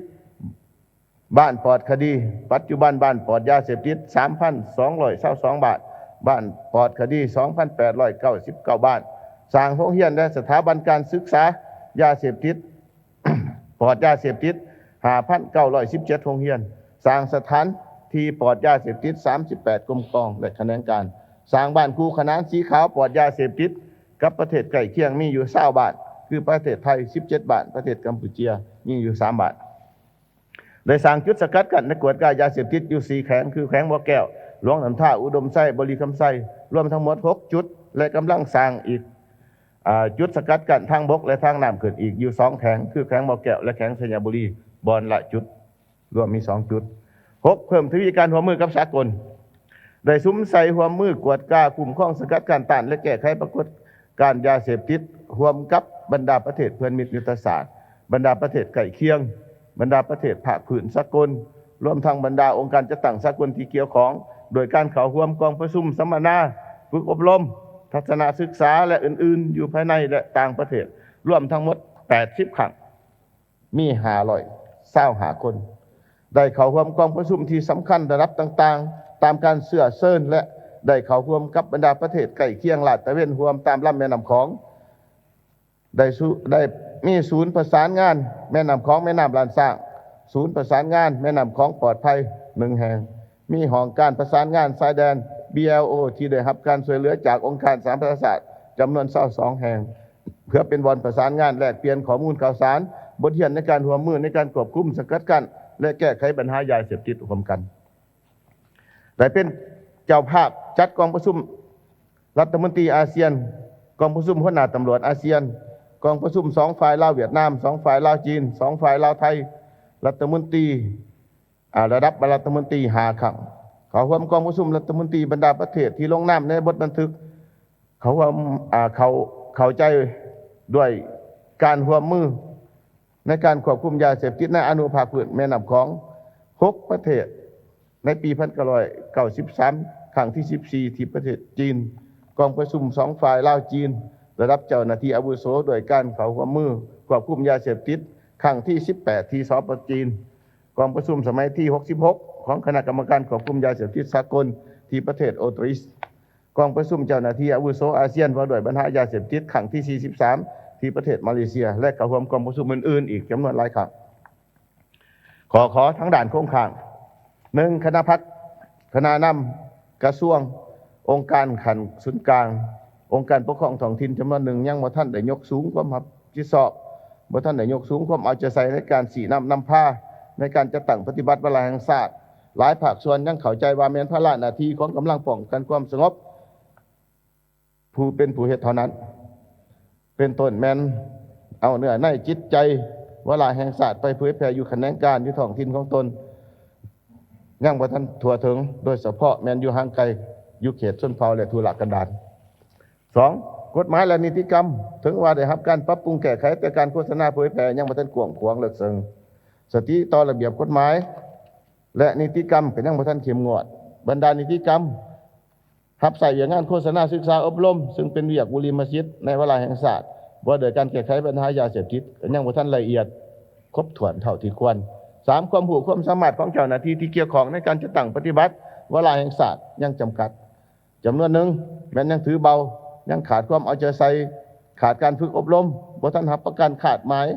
ບ້ານປອດຄະດີ. ປັດຈຸບັນ, ບ້ານປອດຢາເສບຕິດສາມພັນສອງຮ້ອຍຊາວສອງບ້ານ, ບ້ານປອດຄະດີສອງພັນແປດຮ້ອຍເກົ້າສິບເກົ້າບ້ານ, ສ້າງໂຮງຮຽນ ແລະ ສະຖາບັນການສຶກສາຢາເສບຕິດ ປອດຢາເສບຕິດຫ້າພັນເກົ້າຮ້ອຍສິບເຈັດໂຮງຮຽນ, ສ້າງສະຖານທີ່ປອດຢາເສບຕິດສາມສິບແປດກົມກອງ ແລະ ຂະແໜງການ, ສ້າງບ້ານຄູ່ຂະໜານສີຂາວປອດຢາເສບຕິດກັບປະເທດໃກ້ຄຽງມີຢູ່ຊາວບ້ານ ຄືປະເທດໄທສິບເຈັດບ້ານ, ປະເທດກຳປູເຈຍມີຢູ່ສາມບ້ານ. ໄດ້ສ້າງຈຸດສະກັດກັ້ນ ແລະ ກວດກາຢາເສບຕິດຢູ່ສີ່ແຂວງ ຄືແຂວງບໍ່ແກ້ວ, ຫຼວງນ້ຳທາ, ອຸດົມໄຊ, ບໍລິຄຳໄຊ, ລວມທັງໝົດຫົກຈຸດ ແລະ ກຳລັງສ້າງອີກ ອ່າ ຈຸດສະກັດກັ້ນທາງບົກ ແລະ ທາງນ້ຳຂຶ້ນອີກຢູ່ສອງແຂວງ ຄືແຂວງບໍ່ແກ້ວ ແລະ ແຂວງໄຊຍະບູລີ ບ່ອນລະຈຸດ, ລວມມີສອງຈຸດ. ຫົກ ເພີ່ມທະວີການຮ່ວມມືກັບສາກົນ, ໄດ້ສຸມໃສ່ຮ່ວມມືກວດກາ, ຄຸ້ມຄອງ, ສະກັດກັ້ນ, ຕ້ານ ແລະ ແກ້ໄຂປາກົດການຢາເສບຕິດ ຮ່ວມກັບບັນດາປະເທດເພື່ອນມິດຍຸດທະສາດ, ບັນດາປະເທດໃກ້ຄຽງ, ບັນດາປະເທດພາກພື້ນສາກົນ, ລວມທັງບັນດາອົງການຈັດຕັ້ງສາກົນທີ່ກ່ຽວຂ້ອງ, ໂດຍການເຂົ້າຮ່ວມກອງປະຊຸມ, ສຳມະນາ, ຝຶກອົບຮົມ, ທັດສະນະສຶກສາ ແລະ ອື່ນໆ ຢູ່ພາຍໃນ ແລະ ຕ່າງປະເທດ, ລວມທັງໝົດແປດສິບຄັ້ງ, ມີຫ້າຮ້ອຍຊາວຫ້າຄົນ ໄດ້ເຂົ້າຮ່ວມກອງປະຊຸມທີ່ສຳຄັນລະດັບຕ່າງໆ ຕາມການເຊື້ອເຊີນ ແລະ ໄດ້ເຂົ້າຮ່ວມກັບບັນດາປະເທດໃກ້ຄຽງລາດຕະເວນຮ່ວມຕາມລຳແມ່ນ້ຳຂອງ. ໄດ້ສຸ ໄດ້ມີສູນປະສານງານແມ່ນ້ຳຂອງ ແມ່ນ້ຳລ້ານຊ້າງ, ສູນປະສານງານແມ່ນ້ຳຂອງປອດໄພໜຶ່ງແຫ່ງ, ມີຫ້ອງການປະສານງານຊາຍແດນ ບີແອລໂອ ທີ່ໄດ້ຮັບການຊ່ວຍເຫຼືອຈາກອົງການສະຫະປະຊາຊາດຈຳນວນຊາວສອງແຫ່ງ ເພື່ອເປັນບ່ອນປະສານງານແລກປ່ຽນຂໍ້ມູນຂ່າວສານ, ບົດຮຽນໃນການຮ່ວມມືໃນການຄວບຄຸມ, ສະກັດກັ້ນ ແລະ ແກ້ໄຂບັນຫາຢາເສບຕິດຮ່ວມກັນ. ໄດ້ເປັນເຈົ້າພາບຈັດກອງປະຊຸມລັດຖະມົນຕີອາຊຽນ, ກອງປະຊຸມຫົວໜ້າຕຳຫຼວດອາຊຽນ, ກອງປະຊຸມສອງຝ່າຍລາວຫວຽດນາມ, ສອງຝ່າຍລາວຈີນ, ສອງຝ່າຍລາວໄທ, ລັດຖະມົນຕີ ອາ ລະດັບລັດຖະມົນຕີຫ້າຄັ້ງ, ເຂົ້າຮ່ວມກອງປະຊຸມລັດຖະມົນຕີບັນດາປະເທດທີ່ລົງນາມໃນບົດບັນທຶກ ເຂົ້າຮ່ວມ ອາ ເຂົ້າ ເຂົ້າໃຈດ້ວຍການຮ່ວມມືໃນການຄວບຄຸມຢາເສບຕິດໃນອະນຸພາກພື້ນແມ່ນ້ຳຂອງຫົກປະເທດ ໃນປີພັນເກົ້າຮ້ອຍເກົ້າສິບສາມ ຄັ້ງທີສິບສີ່ ທີ່ປະເທດຈີນ, ກອງປະຊຸມສອງຝ່າຍລາວ-ຈີນ ລະດັບເຈົ້າໜ້າທີ່ອາວຸໂສດ້ວຍການເຂົ້າຮ່ວມມືຄວບຄຸມຢາເສບຕິດຄັ້ງທີສິບແປດ ທີ່ ສປ ຈີນ, ກອງປະຊຸມສະໄໝທີຫົກສິບຫົກ ຂອງຄະນະກຳມະການຄວບຄຸມຢາເສບຕິດສາກົນທີ່ປະເທດໂອຕຣິສ, ກອງປະຊຸມເຈົ້າໜ້າທີ່ອາວຸໂສອາຊຽນວ່າດ້ວຍບັນຫາຢາເສບຕິດຄັ້ງທີສີ່ສິບສາມ ທີ່ປະເທດມາເລເຊຍ ແລະ ເຂົ້າຮ່ວມກອງປະຊຸມອື່ນໆອີກຈຳນວນຫຼາຍຄັ້ງ. ຂໍ້ຂໍທາງດ້ານໂຄງຮ່າງ ໜຶ່ງ ຄະນະພັກ, ຄະນະນຳ, ກະຊວງ, ອົງການຂັ້ນສູນກາງ, ອົງການປົກຄອງທ້ອງຖິ່ນຈຳນວນໜຶ່ງຍັງບໍ່ທັນໄດ້ຍົກສູງຄວາມຮັບຜິດຊອບ, ບໍ່ທັນໄດ້ຍົກສູງຄວາມເອົາໃຈໃສ່ໃນການຊີ້ນຳນຳພາໃນການຈັດຕັ້ງປະຕິບັດວາລະແຫ່ງຊາດ. ຫຼາຍພາກສ່ວນຍັງເຂົ້າໃຈວ່າແມ່ນພາລະໜ້າທີ່ຂອງກຳລັງປ້ອງກັນຄວາມສະຫງົບ ຜູ້ເປັນຜູ້ເຮັດເທົ່ານັ້ນ, ເປັນຕົ້ນແມ່ນເອົາເນື້ອໃນຈິດໃຈວາລະແຫ່ງຊາດໄປເຜີຍແຜ່ຢູ່ຂະແໜງການຢູ່ທ້ອງຖິ່ນຂອງຕົນ ຍັງບໍ່ທັນທົ່ວເຖິງ, ໂດຍສະເພາະແມ່ນຢູ່ຫ່າງໄກ, ຢູ່ເຂດຊົນເຜົ່າ ແລະ ທຸລະກັນດານ. ສອງ ກົດໝາຍ ແລະ ນິຕິກຳ, ເຖິງວ່າໄດ້ຮັບການປັບປຸງແກ້ໄຂ, ແຕ່ການໂຄສະນາເຜີຍແຜ່ຍັງບໍ່ທັນກວ້າງຂວາງເລິກເຊິ່ງ. ສະຕິຕໍ່ລະບຽບກົດໝາຍ ແລະ ນິຕິກຳກໍຍັງບໍ່ທັນເຂັ້ມງວດ. ບັນດານິຕິກຳ ຮັບໃຊ້ວຽກງານໂຄສະນາສຶກສາອົບຮົມ, ເຊິ່ງເປັນວຽກບຸລິມະສິດໃນວາລະແຫ່ງຊາດ ວ່າດ້ວຍການແກ້ໄຂບັນຫາຢາເສບຕິດ ກໍຍັງບໍ່ທັນລະອຽດຄົບຖ້ວນເທົ່າທີ່ຄວນ. ສາມ ຄວາມຮູ້ຄວາມສາມາດຂອງເຈົ້າໜ້າທີ່ທີ່ກ່ຽວຂ້ອງໃນການຈັດຕັ້ງປະຕິບັດວາລະແຫ່ງຊາດຍັງຈຳກັດ. ຈຳນວນໜຶ່ງແມ່ນຍັງຖືເບົາ, ຍັງຂາດຄວາມເອົາໃຈໃສ່, ຂາດການຝຶກອົບຮົມ, ບໍ່ທັນຮັບປະກັນຄາດໝາຍ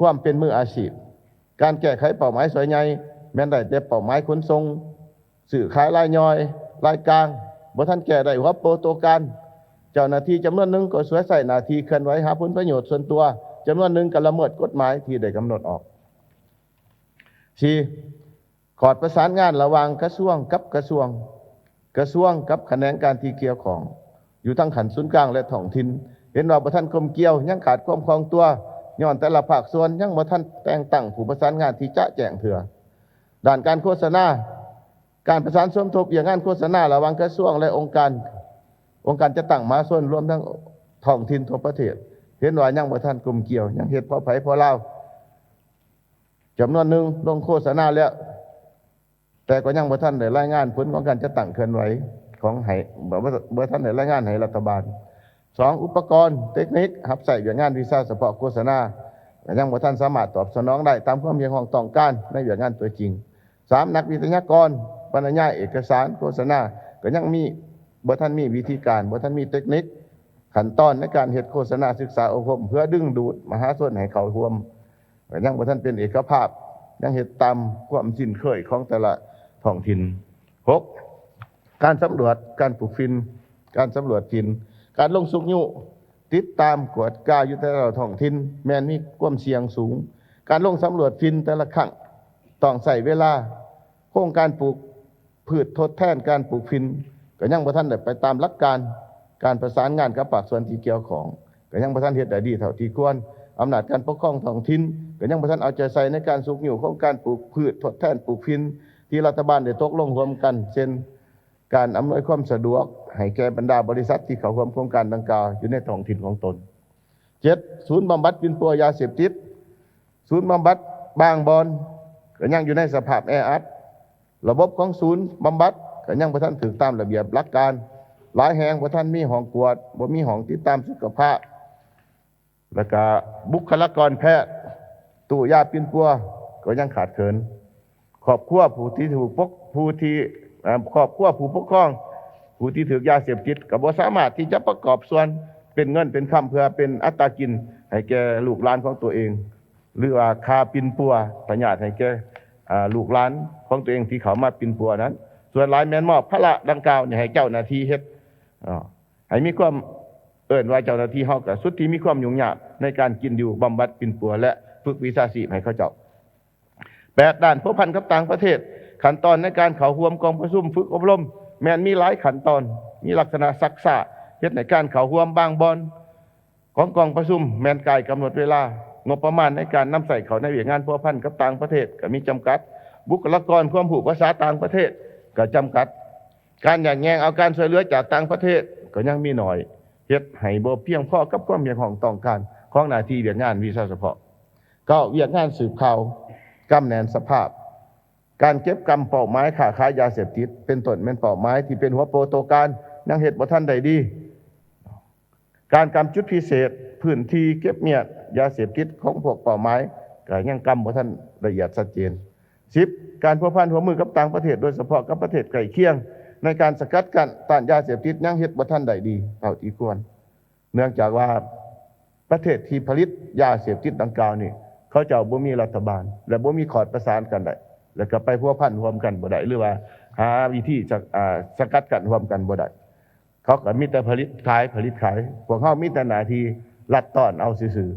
ຄວາມເປັນມືອາຊີບ. ການແກ້ໄຂເປົ້າໝາຍສ່ວນໃຫຍ່ແມ່ນໄດ້ແຕ່ເປົ້າໝາຍຂົນສົ່ງ, ຊື້ຂາຍລາຍຍ່ອຍ, ລາຍກາງ, ບໍ່ທັນແກ້ໄດ້ຫົວໂປໂຕການ. ເຈົ້າໜ້າທີ່ຈຳນວນໜຶ່ງກໍສວຍໃຊ້ໜ້າທີ່ເຄື່ອນໄຫວຫາຜົນປະໂຫຍດສ່ວນຕົວ, ຈຳນວນໜຶ່ງກໍລະເມີດກົດໝາຍທີ່ໄດ້ກຳນົດອອກ. ສີ່ ຂອດປະສານງານລະຫວ່າງກະຊວງກັບກະຊວງ, ກະຊວງກັບຂະແໜງການທີ່ກ່ຽວຂ້ອງ ຢູ່ທັງຂັ້ນສູນກາງ ແລະ ທ້ອງຖິ່ນ ເຫັນວ່າບໍ່ທັນກົມກ່ຽວ, ຍັງຂາດຄວາມຄ່ອງຕົວ ຍ້ອນແຕ່ລະພາກສ່ວນຍັງບໍ່ທັນແຕ່ງຕັ້ງຜູ້ປະສານງານທີ່ຈະແຈ້ງເທື່ອ. ດ້ານການໂຄສະນາ, ການປະສານສົມທົບວຽກງານໂຄສະນາລະຫວ່າງກະຊວງ ແລະ ອົງການ, ອົງການຈັດຕັ້ງມະຫາຊົນ ລວມທັງທ້ອງຖິ່ນທົ່ວປະເທດ ເຫັນວ່າຍັງບໍ່ທັນກົມກ່ຽວ, ຍັງເຮັດພໍໃຜພໍລາວ. ຈຳນວນໜຶ່ງລົງໂຄສະນາແລ້ວ, ແຕ່ກໍຍັງບໍ່ທັນໄດ້ລາຍງານຜົນຂອງການຈັດຕັ້ງເຄື່ອນໄຫວຂອງໃຫ້, ບໍ່, ບໍ່, ບໍ່ທັນໄດ້ລາຍງານໃຫ້ລັດຖະບານ. ສອງ ອຸປະກອນເຕັກນິກຮັບໃຊ້ວຽກງານວິຊາສະເພາະໂຄສະນາ ກໍຍັງບໍ່ທັນສາມາດຕອບສະໜອງໄດ້ຕາມຄວາມຮຽກຮ້ອງຕ້ອງການໃນວຽກງານຕົວຈິງ. ສາມ ນັກວິທະຍາກອນບັນຍາຍເອກະສານໂຄສະນາ ກໍຍັງມີ, ບໍ່ທັນມີວິທີການ, ບໍ່ທັນມີເຕັກນິກ, ຂັ້ນຕອນໃນການເຮັດໂຄສະນາສຶກສາອົບຮົມ ເພື່ອດຶງດູດມະຫາຊົນໃຫ້ເຂົ້າຮ່ວມ ກໍຍັງບໍ່ທັນເປັນເອກະພາບ, ຍັງເຮັດຕາມຄວາມຊິນເຄີຍຂອງແຕ່ລະທ້ອງຖິ່ນ. ຫົກ ການສຳຫຼວດການປູກຝິ່ນ, ການສຳຫຼວດຝິ່ນ, ການລົງຊຸກຍູ້, ຕິດຕາມ, ກວດກາຢູ່ແຕ່ລະທ້ອງຖິ່ນ ແມ່ນມີຄວາມສ່ຽງສູງ. ການລົງສຳຫຼວດຝິ່ນແຕ່ລະຄັ້ງຕ້ອງໃຊ້ເວລາ. ໂຄງການປູກ ພືດທົດແທນການປູກຝິ່ນ ກໍຍັງບໍ່ທັນໄດ້ໄປຕາມຫຼັກການ, ການປະສານງານກັບພາກສ່ວນທີ່ກ່ຽວຂ້ອງ ກໍຍັງບໍ່ທັນເຮັດໄດ້ດີເທົ່າທີ່ຄວນ, ອຳນາດການປົກຄອງທ້ອງຖິ່ນ ກໍຍັງບໍ່ທັນເອົາໃຈໃສ່ໃນການຊຸກຍູ້ໂຄງການປູກພືດທົດແທນປູກຝິ່ນ ທີ່ລັດຖະບານໄດ້ຕົກລົງຮ່ວມກັນ ເຊັ່ນ ການອຳນວຍຄວາມສະດວກໃຫ້ແກ່ບັນດາບໍລິສັດທີ່ເຂົ້າຮ່ວມໂຄງການດັ່ງກ່າວຢູ່ໃນທ້ອງຖິ່ນຂອງຕົນ. ເຈັດ ສູນບຳບັດປິ່ນປົວຢາເສບຕິດ, ສູນບຳບັດບາງບ່ອນກໍຍັງຢູ່ໃນສະພາບແອອັດ, ລະບົບຂອງສູນບຳບັດກໍຍັງບໍ່ທັນຖືກຕາມລະບຽບຫຼັກການ, ຫຼາຍແຫ່ງບໍ່ທັນມີຫ້ອງກວດ, ບໍ່ມີຫ້ອງຕິດຕາມສຸຂະພາບ, ແລ້ວກະບຸກຄະລາກອນແພດ, ຕູ້ຢາປິ່ນປົວກໍຍັງຂາດເຂີນ. ຄອບຄົວຜູ້ທີ່ຖືກປົກ, ຜູ້ທີ່, ເອີ່ມ, ຄອບຄົວຜູ້ປົກຄອງ ຜູ້ທີ່ຖືກຢາເສບຕິດກໍບໍ່ສາມາດທີ່ຈະປະກອບສ່ວນເປັນເງິນເປັນຄຳ ເພື່ອເປັນອັດຕາກິນໃຫ້ແກ່ລູກຫຼານຂອງຕົວເອງ ຫຼືວ່າຄ່າປິ່ນປົວພະຍາດໃຫ້ແກ່ ອາ ລູກຫຼານຂອງຕົວເອງທີ່ເຂົ້າມາປິ່ນປົວນັ້ນ. ສ່ວນຫຼາຍແມ່ນມອບພາລະດັ່ງກ່າວນີ້ໃຫ້ເຈົ້າໜ້າທີ່ເຮັດ ເອີ ໃຫ້ມີຄວາມ ເອີ້ນວ່າເຈົ້າໜ້າທີ່ເຮົາກໍສຸດທີ່ມີຄວາມຫຍຸ້ງຍາກໃນການກິນຢູ່, ບຳບັດ, ປິ່ນປົວ ແລະ ຝຶກວິຊາຊີບໃຫ້ເຂົາເຈົ້າ. ແປດ ດ້ານພົວພັນກັບຕ່າງປະເທດ. ຂັ້ນຕອນໃນການເຂົ້າຮ່ວມກອງປະຊຸມຝຶກອົບຮົມແມ່ນມີຫຼາຍຂັ້ນຕອນ, ມີລັກສະນະຊັກຊ້າ, ເຮັດໃຫ້ການເຂົ້າຮ່ວມບາງບ່ອນຂອງກອງປະຊຸມແມ່ນກາຍກຳນົດເວລາ. ງົບປະມານໃນການນຳໃຊ້ເຂົ້າໃນວຽກງານພົວພັນກັບຕ່າງປະເທດກໍມີຈຳກັດ, ບຸກຄະລາກອນຄວາມຮູ້ພາສາຕ່າງປະເທດກໍຈຳກັດ. ການຢາກແຍ່ງເອົາການຊ່ວຍເຫຼືອຈາກຕ່າງປະເທດກໍຍັງມີໜ້ອຍ, ເຮັດໃຫ້ບໍ່ພຽງພໍກັບຄວາມຮຽກຮ້ອງຕ້ອງການຂອງໜ້າທີ່ວຽກງານວິຊາສະເພາະ. ເກົ້າ ວຽກງານສືບຂ່າວກຳແໜ້ນສະພາບ. ການເກັບກຳເປົ້າໝາຍຄ້າຂາຍຢາເສບຕິດ ເປັນຕົ້ນແມ່ນເປົ້າໝາຍທີ່ເປັນຫົວໂປໂຕການ ຍັງເຮັດບໍ່ທັນໄດ້ດີ. ການກຳຈຸດພິເສດ, ພື້ນທີ່ເກັບມຽດຢາເສບຕິດຂອງພວກເປົ້າໝາຍ ກໍຍັງກຳບໍ່ທັນລະອຽດຊັດເຈນ. ສິບ ການພົວພັນຮ່ວມມືກັບຕ່າງປະເທດ, ໂດຍສະເພາະກັບປະເທດໃກ້ຄຽງ, ໃນການສະກັດກັ້ນຕ້ານຢາເສບຕິດ ຍັງເຮັດບໍ່ທັນໄດ້ດີເທົ່າທີ່ຄວນ. ເນື່ອງຈາກວ່າປະເທດທີ່ຜະລິດຢາເສບຕິດດັ່ງກ່າວນີ້ ເຂົາເຈົ້າບໍ່ມີລັດຖະບານ ແລະ ບໍ່ມີຂອດປະສານກັນໄດ້ ແລ້ວກໍໄປພົວພັນຮ່ວມກັນບໍ່ໄດ້ ຫຼືວ່າຫາວິທີສະ ອາ ສະກັດກັ້ນຮ່ວມກັນບໍ່ໄດ້. ເຂົາກໍມີແຕ່ຜະລິດຂາຍ, ຜະລິດຂາຍ. ພວກເຮົາມີແຕ່ໜ້າທີ່ລັດຕ້ອນເອົາຊື່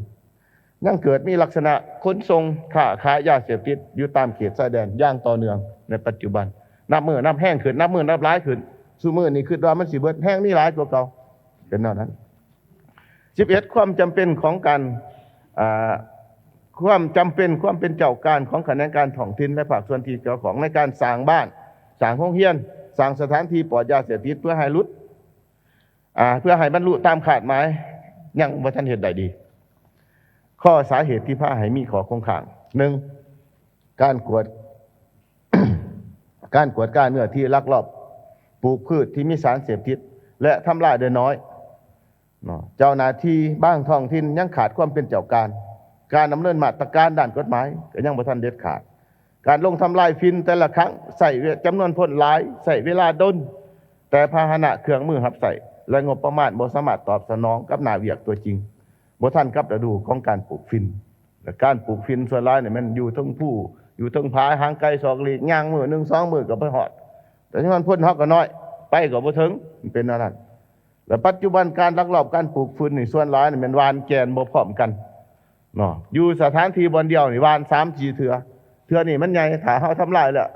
ໆ. ຍັງເກີດມີລັກສະນະຂົນສົ່ງ, ຄ້າຂາຍຢາເສບຕິດຢູ່ຕາມເຂດຊາຍແດນຢ່າງຕໍ່ເນື່ອງໃນປັດຈຸບັນ. ນັບມື້ນັບແຮງຂຶ້ນ, ນັບມື້ນັບຫຼາຍຂຶ້ນ. ຊຸມື້ນີ້ຄິດວ່າມັນຊິເບິດ, ແຮງມີຫຼາຍກວ່າເກົ່າ. ເປັນແນວນັ້ນ. ສິບເອັດ ຄວາມຈຳເປັນຂອງການ ອາ ຄວາມຈຳເປັນ, ຄວາມເປັນເຈົ້າການຂອງຂະແໜງການທ້ອງຖິ່ນ ແລະ ພາກສ່ວນທີ່ກ່ຽວຂ້ອງໃນການສ້າງບ້ານ, ສ້າງໂຮງຮຽນ, ສ້າງສະຖານທີ່ປອດຢາເສບຕິດ ເພື່ອໃຫ້ຫຼຸດ ອາ ເພື່ອໃຫ້ບັນລຸຕາມຄາດໝາຍ ຍັງບໍ່ທັນເຮັດໄດ້ດີ. ຂໍ້ສາເຫດທີ່ພາໃຫ້ມີຂໍ້ຄົງຄ້າງ, ໜຶ່ງ ການກວດ ການກວດກາເນື້ອທີ່ລັກລອບປູກພືດທີ່ມີສານເສບຕິດ ແລະ ທຳລາຍໄດ້ໜ້ອຍ. ເນາະ ເຈົ້າໜ້າທີ່ບາງທ້ອງຖິ່ນຍັງຂາດຄວາມເປັນເຈົ້າການ, ການດຳເນີນມາດຕະການດ້ານກົດໝາຍກໍຍັງບໍ່ທັນເດັດຂາດ, ການລົງທຳລາຍຝິ່ນແຕ່ລະຄັ້ງໃຊ້ເວ ຈຳນວນຄົນຫຼາຍ, ໃຊ້ເວລາດົນ, ແຕ່ພາຫະນະເຄື່ອງມືຮັບໃຊ້ ແລະ ງົບປະມານບໍ່ສາມາດຕອບສະໜອງກັບໜ້າວຽກຕົວຈິງ, ບໍ່ທັນກັບລະດູຂອງການປູກຝິ່ນ. ແລະ ການປູກຝິ່ນສ່ວນຫຼາຍນີ້ແມ່ນຢູ່ເທິງພູ, ຢູ່ເທິງຜາ, ຫ່າງໄກສອກຫຼີກ, ຍ່າງມື້ໜຶ່ງສອງມື້ກໍໄປຮອດ, ແຕ່ຈຳນວນຄົນເຮົາກໍໜ້ອຍ, ໄປກໍບໍ່ເຖິງ, ມັນເປັນແນວນັ້ນ. ແລະ ປັດຈຸບັນການລັກລອບການປູກຝິ່ນນີ້ ສ່ວນຫຼາຍນີ້ແມ່ນຫວ່ານແກ່ນບໍ່ພ້ອມກັນເນາະ, ຢູ່ສະຖານທີ່ບ່ອນດຽວນີ້ຫວ່ານສາມສີ່ເທື່ອ, ເທື່ອນີ້ມັນໃຫຍ່, ຖ້າເຮົາທຳລາຍແລ້ວ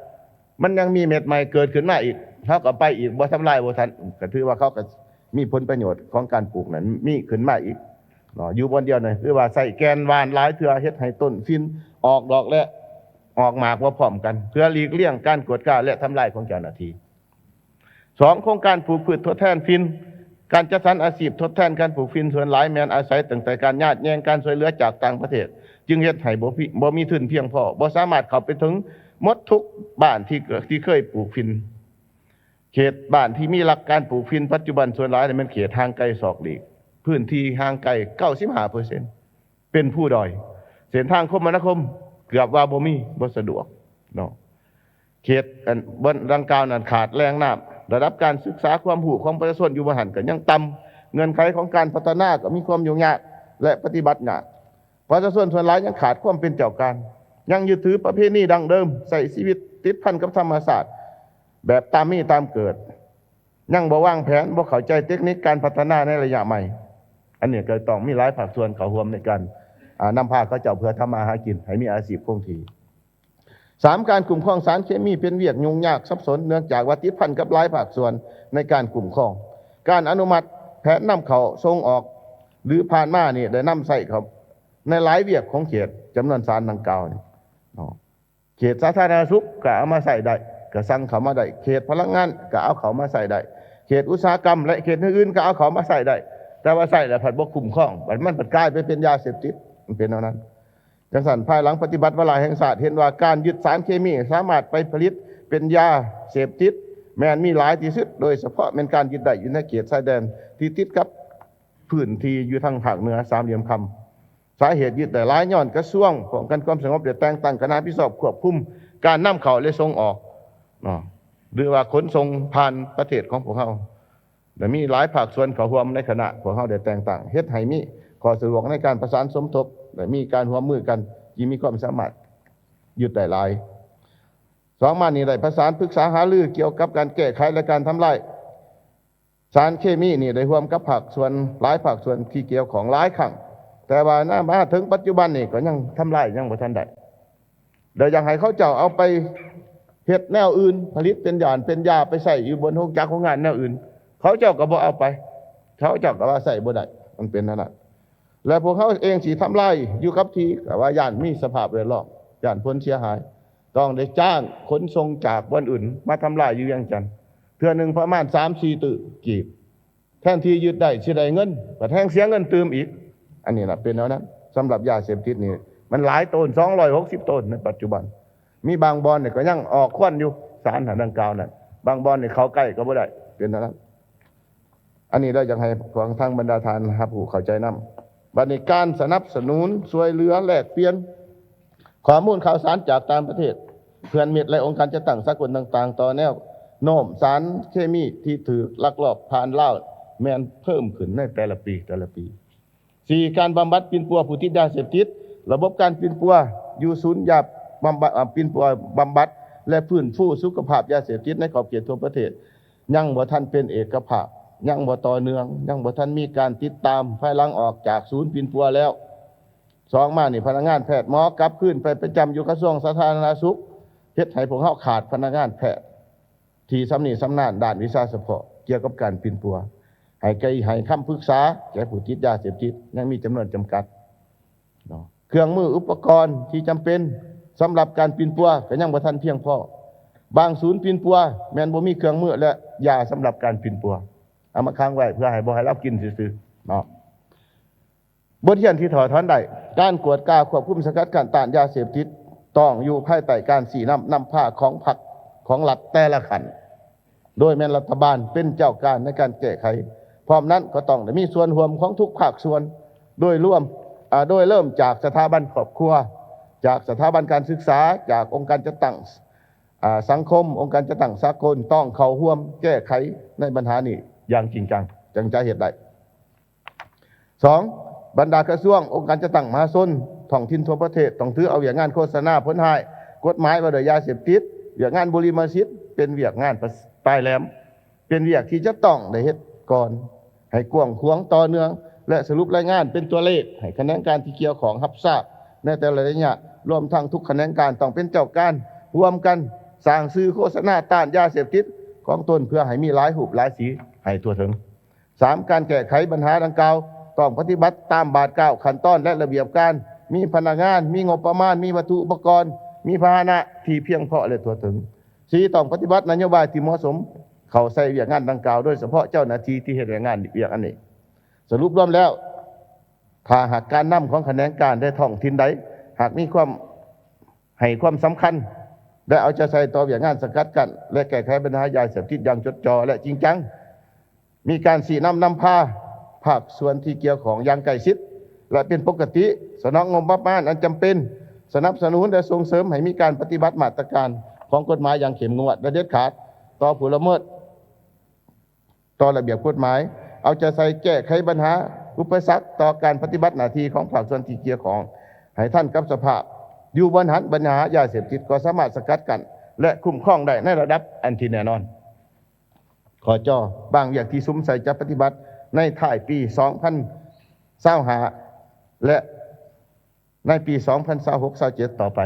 ມັນຍັງມີເມັດໃໝ່ເກີດຂຶ້ນມາອີກ, ເຮົາກໍໄປອີກ, ບໍ່ທຳລາຍບໍ່ທັນ, ກໍຖືວ່າເຂົາກໍມີຜົນປະໂຫຍດຂອງການປູກນັ້ນມີຂຶ້ນມາອີກເນາະ, ຢູ່ບ່ອນດຽວນີ້ ຄືວ່າໃຊ້ແກ່ນຫວ່ານຫຼາຍເທື່ອ ເຮັດໃຫ້ຕົ້ນຝິ່ນອອກດອກ ແລະ ອອກໝາກບໍ່ພ້ອມກັນ, ເພື່ອຫຼີກລ່ຽງການກວດກາ ແລະ ທຳລາຍຂອງເຈົ້າໜ້າທີ່. ສອງ ໂຄງການປູກພືດທົດແທນຝິ່ນ. ການຈັດສັນອາຊີບທົດແທນການປູກຝິ່ນສ່ວນຫຼາຍແມ່ນອາໄສຕັ້ງແຕ່ການຍາດແຍ່ງການຊ່ວຍເຫຼືອຈາກຕ່າງປະເທດ, ຈຶ່ງເຮັດໃຫ້ບໍ່ມີ ບໍ່ມີທຶນພຽງພໍ, ບໍ່ສາມາດເຂົ້າໄປເຖິງໝົດທຸກບ້ານທີ່ ທີ່ເຄີຍປູກຝິ່ນ. ເຂດບ້ານທີ່ມີຫຼັກການປູກຝິ່ນປັດຈຸບັນສ່ວນຫຼາຍແມ່ນເຂດຫ່າງໄກສອກຫຼີກ, ພື້ນທີ່ຫ່າງໄກເກົ້າສິບຫ້າເປີເຊັນ ເປັນພູດອຍ, ເສັ້ນທາງຄົມມະນາຄົມເກືອບວ່າບໍ່ມີ, ບໍ່ສະດວກເນາະ. ເຂດ ອັນ ບ່ອນດັ່ງກ່າວນັ້ນຂາດແຫຼ່ງນ້ຳ, ລະດັບການສຶກສາຄວາມຮູ້ຂອງປະຊາຊົນຢູ່ບ່ອນຫັ້ນກໍຍັງຕ່ຳ, ເງື່ອນໄຂຂອງການພັດທະນາກໍມີຄວາມຫຍຸ້ງຍາກ ແລະ ປະຕິບັດຍາກ. ປະຊາຊົນສ່ວນຫຼາຍຍັງຂາດຄວາມເປັນເຈົ້າການ, ຍັງຍຶດຖືປະເພນີດັ້ງເດີມ, ໃຊ້ຊີວິດຕິດພັນກັບທຳມະຊາດແບບຕາມມີຕາມເກີດ. ຍັງບໍ່ວາງແຜນ, ບໍ່ເຂົ້າໃຈເຕັກນິກການພັດທະນາໃນໄລຍະໃໝ່. ອັນນີ້ກໍຕ້ອງມີຫຼາຍພາກສ່ວນເຂົ້າຮ່ວມໃນການ ອາ ນຳພາເຂົາເຈົ້າເພື່ອທຳມາຫາກິນໃຫ້ມີອາຊີບຄົງທີ່. ສາມ ການຄຸ້ມຄອງສານເຄມີເປັນວຽກຫຍຸ້ງຍາກສັບສົນ ເນື່ອງຈາກວ່າຕິດພັນກັບຫຼາຍພາກສ່ວນໃນການຄຸ້ມຄອງ. ການອະນຸມັດແຜນນຳເຂົ້າສົ່ງອອກ ຫຼື ຜ່ານມານີ້ໄດ້ນຳໃຊ້ເຂົ້າໃນຫຼາຍວຽກຂອງເຂດ. ຈຳນວນສານດັ່ງກ່າວນີ້ເນາະ ເຂດສາທາລະນະສຸກກໍເອົາມາໃຊ້ໄດ້, ກໍສັ່ງເຂົ້າມາໄດ້, ເຂດພະລັງງານກໍເອົາເຂົ້າມາໃຊ້ໄດ້, ເຂດອຸດສາຫະກຳ ແລະ ເຂດອື່ນໆກໍເອົາເຂົ້າມາໃຊ້ໄດ້, ແຕ່ວ່າໃຊ້ແລ້ວພັດບໍ່ຄຸ້ມຄອງ, ບັດມັນພັດກາຍໄປເປັນຢາເສບຕິດ, ມັນເປັນແນວນັ້ນ. ຈັ່ງຊັ້ນ ພາຍຫຼັງປະຕິບັດວາລະແຫ່ງຊາດ ເຫັນວ່າການຍຶດສານເຄມີສາມາດໄປຜະລິດເປັນຢາເສບຕິດ ແມ່ນມີຫຼາຍທີ່ສຸດ, ໂດຍສະເພາະແມ່ນການຍຶດໄດ້ຢູ່ໃນເຂດຊາຍແດນທີ່ຕິດກັບພື້ນທີ່ຢູ່ທາງພາກເໜືອສາມຫຼ່ຽມຄຳ. ສາເຫດຍຶດໄດ້ຫຼາຍຍ້ອນກະຊວງປ້ອງກັນຄວາມສະຫງົບໄດ້ແຕ່ງຕັ້ງຄະນະຮັບຜິດຊອບຄວບຄຸມການນຳເຂົ້າ ແລະ ສົ່ງອອກເນາະ ຫຼືວ່າຂົນສົ່ງຜ່ານປະເທດຂອງພວກເຮົາ. ແລະ ມີຫຼາຍພາກສ່ວນເຂົ້າຮ່ວມໃນຄະນະພວກເຮົາໄດ້ແຕ່ງຕັ້ງ ເຮັດໃຫ້ມີຂໍ້ສະດວກໃນການປະສານສົມທົບ ແລະ ມີການຮ່ວມມືກັນທີ່ມີຄວາມສາມາດ ຢູ່ໄດ້ຫຼາຍ. ສອງມານີ້ໄດ້ປະສານປຶກສາຫາລືກ່ຽວກັບການແກ້ໄຂ ແລະ ການທຳລາຍສານເຄມີນີ້ ໄດ້ຮ່ວມກັບພາກສ່ວນ ຫຼາຍພາກສ່ວນທີ່ກ່ຽວຂ້ອງຫຼາຍຄັ້ງ, ແຕ່ວ່ານະ ມາເຖິງປັດຈຸບັນນີ້ກໍຍັງທຳລາຍຍັງບໍ່ທັນໄດ້. ແລ້ວຢາກໃຫ້ເຂົາເຈົ້າເອົາໄປເຮັດແນວອື່ນ, ຜະລິດເປັນຢານເປັນຢາໄປໃຊ້ຢູ່ບົນໂຮງຈັກໂຮງງານແນວອື່ນ, ເຂົາເຈົ້າກໍບໍ່ເອົາໄປ, ເຂົາເຈົ້າກໍວ່າໃຊ້ບໍ່ໄດ້, ມັນເປັນແນວນັ້ນ. ແລະ ພວກເຮົາເອງຊິທຳລາຍຢູ່ກັບທີ່ ກໍວ່າຢ້ານມີສະພາບແວດລ້ອມ, ຢ້ານຜົນເສຍຫາຍ, ຕ້ອງໄດ້ຈ້າງຂົນສົ່ງຈາກບ່ອນອື່ນມາທຳລາຍຢູ່ວຽງຈັນ ເທື່ອໜຶ່ງປະມານສາມສີ່ຕື້ກີບ, ແທນທີ່ຍຶດໄດ້ຊິໄດ້ເງິນ ບັດແຮ່ງເສຍເງິນຕື່ມອີກ. ອັນນີ້ລະເປັນແນວນັ້ນ. ສຳລັບຢາເສບຕິດນີ້ ມັນຫຼາຍໂຕນ ສອງຮ້ອຍຫົກສິບໂຕນໃນປັດຈຸບັນ, ມີບາງບ່ອນນີ້ກໍຍັງອອກຄວັນຢູ່ ສານດັ່ງກ່າວນັ້ນ, ບາງບ່ອນນີ້ເຂົ້າໃກ້ກໍບໍ່ໄດ້ ເປັນແນວນັ້ນ. ອັນນີ້ລະຢາກໃຫ້ພວກທາງບັນດາທ່ານຮັບຮູ້ເຂົ້າໃຈນຳ. ບັດນີ້ການສະໜັບສະໜູນ ຊ່ວຍເຫຼືອ ແລກປ່ຽນຂໍ້ມູນຂ່າວສານຈາກຕ່າງປະເທດ, ເພື່ອນມິດ ແລະ ອົງການຈັດຕັ້ງສາກົນຕ່າງໆ ຕໍ່ແນວໂນ້ມສານເຄມີທີ່ຖືກລັກລອບຜ່ານລາວແມ່ນເພີ່ມຂຶ້ນໃນແຕ່ລະປີ, ແຕ່ລະປີ. ສີ່, ການບຳບັດປິ່ນປົວຜູ້ຕິດຢາເສບຕິດ, ລະບົບການປິ່ນປົວຢູ່ສູນຢາບຳບັດ, ເອີ່ ປິ່ນປົວບຳບັດ ແລະ ຟື້ນຟູສຸຂະພາບຢາເສບຕິດໃນຂອບເຂດທົ່ວປະເທດ ຍັງບໍ່ທັນເປັນເອກະພາບ, ຍັງບໍ່ຕໍ່ເນື່ອງ, ຍັງບໍ່ທັນມີການຕິດຕາມພາຍຫຼັງອອກຈາກສູນປິ່ນປົວແລ້ວ. ສອງມານີ້ ພະນັກງານແພດໝໍກັບຄືນໄປປະຈຳຢູ່ກະຊວງສາທາລະນະສຸກ, ເຮັດໃຫ້ພວກເຮົາຂາດພະນັກງານແພດ ທີ່ຊຳນິຊຳນານດ້ານວິຊາສະເພາະກ່ຽວກັບການປິ່ນປົວ, ໃຫ້ໄກ ໃຫ້ຄຳປຶກສາແກ່ຜູ້ຕິດຢາເສບຕິດຍັງມີຈຳນວນຈຳກັດເນາະ. ເຄື່ອງມືອຸປະກອນທີ່ຈຳເປັນສຳລັບການປິ່ນປົວກໍຍັງບໍ່ທັນພຽງພໍ. ບາງສູນປິ່ນປົວແມ່ນບໍ່ມີເຄື່ອງມື ແລະ ຢາສຳລັບການປິ່ນປົວ, ເອົາມາຂັງໄວ້ເພື່ອໃຫ້ບໍ່ໃຫ້ລາວກິນຊື່ໆເນາະ. ບົດຮຽນທີ່ຖອດຖອນໄດ້, ການກວດກາຄວບຄຸມສະກັດກັ້ນຕ້ານຢາເສບຕິດ ຕ້ອງຢູ່ພາຍໃຕ້ການຊີ້ນຳນຳພາຂອງພັກ, ຂອງລັດແຕ່ລະຂັ້ນ, ໂດຍແມ່ນລັດຖະບານເປັນເຈົ້າການໃນການແກ້ໄຂ. ພ້ອມນັ້ນກໍຕ້ອງໄດ້ມີສ່ວນຮ່ວມຂອງທຸກພາກສ່ວນ ໂດຍລວມ, ອາ, ໂດຍເລີ່ມຈາກສະຖາບັນຄອບຄົວ, ຈາກສະຖາບັນການສຶກສາ, ຈາກອົງການຈັດຕັ້ງ, ອາ, ສັງຄົມ, ອົງການຈັດຕັ້ງສາກົນ ຕ້ອງເຂົ້າຮ່ວມແກ້ໄຂໃນບັນຫານີ້ຢ່າງຈິງຈັງ ຈຶ່ງຈະເຮັດໄດ້. ສອງ, ບັນດາກະຊວງ, ອົງການຈັດຕັ້ງມະຫາຊົນ, ທ້ອງຖິ່ນທົ່ວປະເທດ ຕ້ອງຖືເອົາວຽກງານໂຄສະນາຜົນຮ້າຍ, ກົດໝາຍວ່າດ້ວຍຢາເສບຕິດ, ວຽກງານບຸລິມະສິດ ເປັນວຽກງານປາຍແຫຼມ, ເປັນວຽກທີ່ຈະຕ້ອງໄດ້ເຮັດກ່ອນ ໃຫ້ກວ້າງຂວາງຕໍ່ເນື່ອງ ແລະ ສະຫຼຸບລາຍງານເປັນຕົວເລກໃຫ້ຂະແໜງການທີ່ກ່ຽວຂ້ອງຮັບຊາບໃນແຕ່ລະໄລຍະ, ລວມທັງທຸກຂະແໜງການຕ້ອງເປັນເຈົ້າການຮ່ວມກັນສ້າງສື່ໂຄສະນາຕ້ານຢາເສບຕິດຂອງຕົນ ເພື່ອໃຫ້ມີຫຼາຍຮູບຫຼາຍສີໃຫ້ທົ່ວເຖິງ. ສາມ, ການແກ້ໄຂບັນຫາດັ່ງກ່າວຕ້ອງປະຕິບັດຕາມບາດກ້າວ, ຂັ້ນຕອນ ແລະ ລະບຽບການ, ມີພະນັກງານ, ມີງົບປະມານ, ມີວັດຖຸອຸປະກອນ, ມີພາຫະນະທີ່ພຽງພໍ ແລະ ທົ່ວເຖິງ. ສີ່, ຕ້ອງປະຕິບັດນະໂຍບາຍທີ່ເໝາະສົມເຂົ້າໃສ່ວຽກງານດັ່ງກ່າວ, ໂດຍສະເພາະເຈົ້າໜ້າທີ່ທີ່ເຮັດວຽກງານ, ວຽກອັນນີ້. ສະຫຼຸບລວມແລ້ວ, ຖ້າຫາກການນຳຂອງຂະແໜງການ ແລະ ທ້ອງຖິ່ນໃດ ຫາກມີຄວາມ ໃຫ້ຄວາມສຳຄັນ ແລະ ເອົາໃຈໃສ່ຕໍ່ວຽກງານສະກັດກັ້ນ ແລະ ແກ້ໄຂບັນຫາຢາເສບຕິດຢ່າງຈົດຈໍ່ ແລະ ຈິງຈັງ, ມີການຊີ້ນຳນຳພາພາກສ່ວນທີ່ກ່ຽວຂ້ອງຢ່າງໃກ້ຊິດ ແລະ ເປັນປົກກະຕິ, ສະໜອງງົບປະມານອັນຈຳເປັນ, ສະໜັບສະໜູນ ແລະ ສົ່ງເສີມໃຫ້ມີການປະຕິບັດມາດຕະການຂອງກົດໝາຍຢ່າງເຂັ້ມງວດ ແລະ ເດັດຂາດຕໍ່ຜູ້ລະເມີດ ຕໍ່ລະບຽບກົດໝາຍ, ເອົາໃຈໃສ່ແກ້ໄຂບັນຫາອຸປະສັກຕໍ່ການປະຕິບັດໜ້າທີ່ຂອງພາກສ່ວນທີ່ກ່ຽວຂ້ອງໃຫ້ທັນກັບສະພາບ. ຢູ່ບ່ອນຫັ້ນ, ບັນຫາຢາເສບຕິດກໍສາມາດສະກັດກັ້ນ ແລະ ຄຸ້ມຄອງໄດ້ໃນລະດັບອັນທີ່ແນ່ນອນ. ຂໍ້ຈໍ, ບາງວຽກທີ່ສຸມໃສ່ຈະປະຕິບັດໃນທ້າຍປີສອງພັນຊາວຫ້າ ແລະ ໃນປີສອງພັນຊາວຫົກ ຊາວເຈັດຕໍ່ໄປ.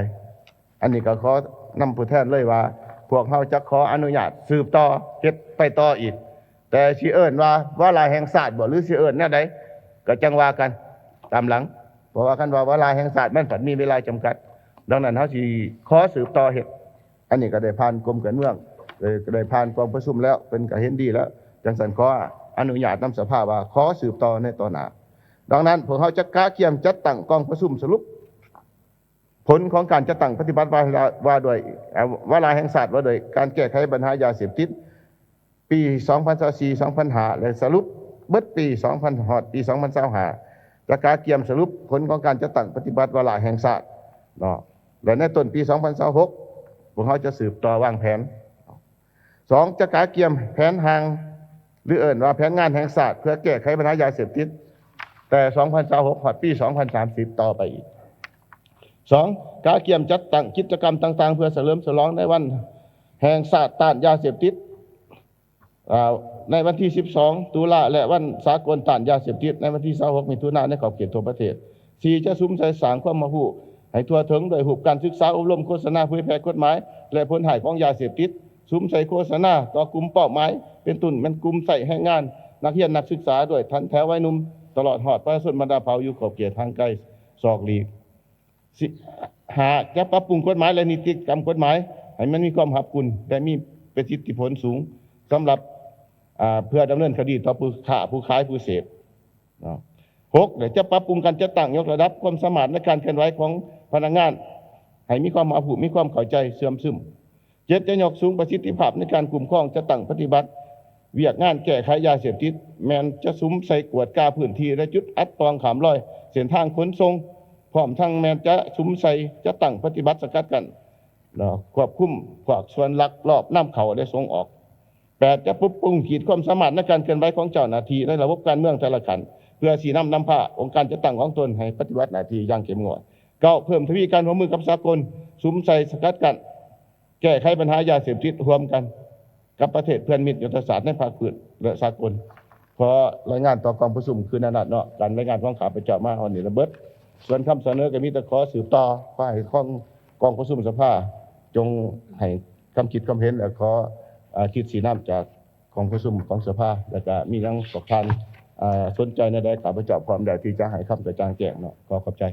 ອັນນີ້ກໍຂໍນຳຜູ້ແທນເລີຍວ່າ ພວກເຮົາຈະຂໍອະນຸຍາດສືບຕໍ່ເຮັດໄປຕໍ່ອີກ, ແຕ່ຊິເອີ້ນວ່າວາລະແຫ່ງຊາດບໍ ຫຼື ຊິເອີ້ນແນວໃດ ກໍຈັ່ງວ່າກັນຕາມຫຼັງ, ເພາະວ່າຄັນວ່າວາລະແຫ່ງຊາດ ມັນພັດມີເວລາຈຳກັດ. ດັ່ງນັ້ນ ເຮົາຊິຂໍສືບຕໍ່ເຮັດ. ອັນນີ້ກໍໄດ້ຜ່ານກົມການເມືອງ, ເອີ ກໍໄດ້ຜ່ານກອງປະຊຸມແລ້ວ, ເພິ່ນກໍເຫັນດີແລ້ວ. ຈັ່ງຊັ້ນ ຂໍອະນຸຍາດນຳສະພາວ່າ ຂໍສືບຕໍ່ໃນຕໍ່ໜ້າ. ດັ່ງນັ້ນ ພວກເຮົາຈະກະກຽມຈັດຕັ້ງກອງປະຊຸມສະຫຼຸບຜົນຂອງການຈັດຕັ້ງປະຕິບັດວ່າ ວ່າດ້ວຍ ເອີ ວາລະແຫ່ງຊາດວ່າດ້ວຍການແກ້ໄຂບັນຫາຢາເສບຕິດ ປີສອງພັນຊາວສີ່ ສອງພັນຊາວຫ້າ ແລະ ສະຫຼຸບເບິດປີສອງພັນ ຮອດປີສອງພັນຊາວຫ້າ ຈະກະກຽມສະຫຼຸບຜົນຂອງການຈັດຕັ້ງປະຕິບັດວາລະແຫ່ງຊາດເນາະ ແລະ ໃນຕົ້ນປີສອງພັນຊາວຫົກ ພວກເຮົາຈະສືບຕໍ່ວາງແຜນ. ສອງ, ຈະກະກຽມແຜນຮ່າງ ຫຼືເອີ້ນວ່າແຜນງານແຫ່ງຊາດເພື່ອແກ້ໄຂບັນຫາຢາເສບຕິດ ແຕ່ສອງພັນຊາວຫົກຮອດປີສອງພັນສາມສິບຕໍ່ໄປອີກ. ສອງ, ກະກຽມຈັດຕັ້ງກິດຈະກຳຕ່າງໆ ເພື່ອສະເຫຼີມສະຫຼອງໃນວັນແຫ່ງຊາດຕ້ານຢາເສບຕິດ ອາ ໃນວັນທີສິບສອງ ຕຸລາ ແລະ ວັນສາກົນຕ້ານຢາເສບຕິດ ໃນວັນທີຊາວຫົກ ມິຖຸນາ ໃນຂອບເຂດທົ່ວປະເທດ. ສີ່, ຈະສຸມໃສ່ສ້າງຄວາມຮັບຮູ້ໃຫ້ທົ່ວເຖິງ ດ້ວຍຮູບການສຶກສາອົບຮົມ, ໂຄສະນາເຜີຍແຜ່ກົດໝາຍ ແລະ ຜົນຮ້າຍຂອງຢາເສບຕິດ, ສຸມໃສ່ໂຄສະນາຕໍ່ກຸ່ມເປົ້າໝາຍ ເປັນຕົ້ນແມ່ນກຸ່ມໃຊ້ແຮງງານ, ນັກຮຽນ, ນັກສຶກສາ, ດ້ວຍຖັນແຖວໄວໜຸ່ມ, ຕະຫຼອດຮອດປະຊາຊົນບັນດາເຜົ່າຢູ່ຂອບເຂດຫ່າງໄກ ສອກຫຼີກ. ສິບ ຫ້າ, ຈະປັບປຸງກົດໝາຍ ແລະ ນິຕິກຳກົດໝາຍ ໃຫ້ມັນມີຄວາມຮັບກຸນ ແລະ ມີປະສິດທິຜົນສູງ ສຳລັບ ອາ ເພື່ອດຳເນີນຄະດີຕໍ່ຜູ້ຄ້າ, ຜູ້ຂາຍ, ຜູ້ເສບເນາະ. ຫົກ, ຈະປັບປຸງການຈັດຕັ້ງ, ຍົກລະດັບຄວາມສາມາດໃນການເຄື່ອນໄຫວຂອງພະນັກງານ ໃຫ້ມີຄວາມຮັບຮູ້, ມີຄວາມເຂົ້າໃຈເຊື່ອມຊຶມ. ເຈັດ, ຈະຍົກສູງປະສິດທິພາບໃນການຄຸ້ມຄອງ, ຈັດຕັ້ງປະຕິບັດວຽກງານແກ້ໄຂຢາເສບຕິດ, ແມ່ນຈະສຸມໃສ່ກວດກາພື້ນທີ່ ແລະ ຈຸດອັດຕອງຂ້າມລອຍເສັ້ນທາງຂົນສົ່ງ, ພ້ອມທັງແມ່ນຈະສຸມໃສ່ຈັດຕັ້ງປະຕິບັດສະກັດກັ້ນ ແລະ ຄວບຄຸມພວກສ່ວນລັກລອບນຳເຂົ້າ ແລະ ສົ່ງອອກ. ແປດ, ຈະປັບປຸງຂີດຄວາມສາມາດໃນການເຄື່ອນໄຫວຂອງເຈົ້າໜ້າທີ່ໃນລະບົບການເມືອງແຕ່ລະຂັ້ນ ເພື່ອຊີ້ນຳນຳພາອົງການຈັດຕັ້ງຂອງຕົນໃຫ້ປະຕິບັດໜ້າທີ່ຢ່າງເຂັ້ມງວດ. ເກົ້າ, ເພີ່ມທະວີການຮ່ວມມືກັບສາກົນ, ສຸມໃສ່ສະກັດກັ້ນ ແກ້ໄຂບັນຫາຢາເສບຕິດຮ່ວມກັນກັບປະເທດເພື່ອນມິດຍຸດທະສາດໃນພາກພື້ນ ແລະ ສາກົນ. ຂໍລາຍງານຕໍ່ກອງປະຊຸມຄືແນວນັ້ນເນາະ, ການລາຍງານຂອງຂ້າພະເຈົ້າມາຮອດນີ້ລະເບິດ. ສ່ວນຄຳສະເໜີກໍມີແຕ່ຂໍສືບຕໍ່, ຂໍໃຫ້ຂອງກອງປະຊຸມສະພາຈົ່ງໃຫ້ຄຳຄິດຄຳເຫັນ ແລະ ຂໍ ອາ ທິດຊີ້ນຳຈາກກອງປະຊຸມຂອງສະພາ, ແລ້ວກໍມີຫຍັງພວກທ່ານ ອາ ສົນໃຈແນວໃດ, ຂ້າພະເຈົ້າພ້ອມແລ້ວທີ່ຈະໃຫ້ຄຳກະຈ່າງແຈ້ງເນາະ. ຂໍຂອບໃຈ.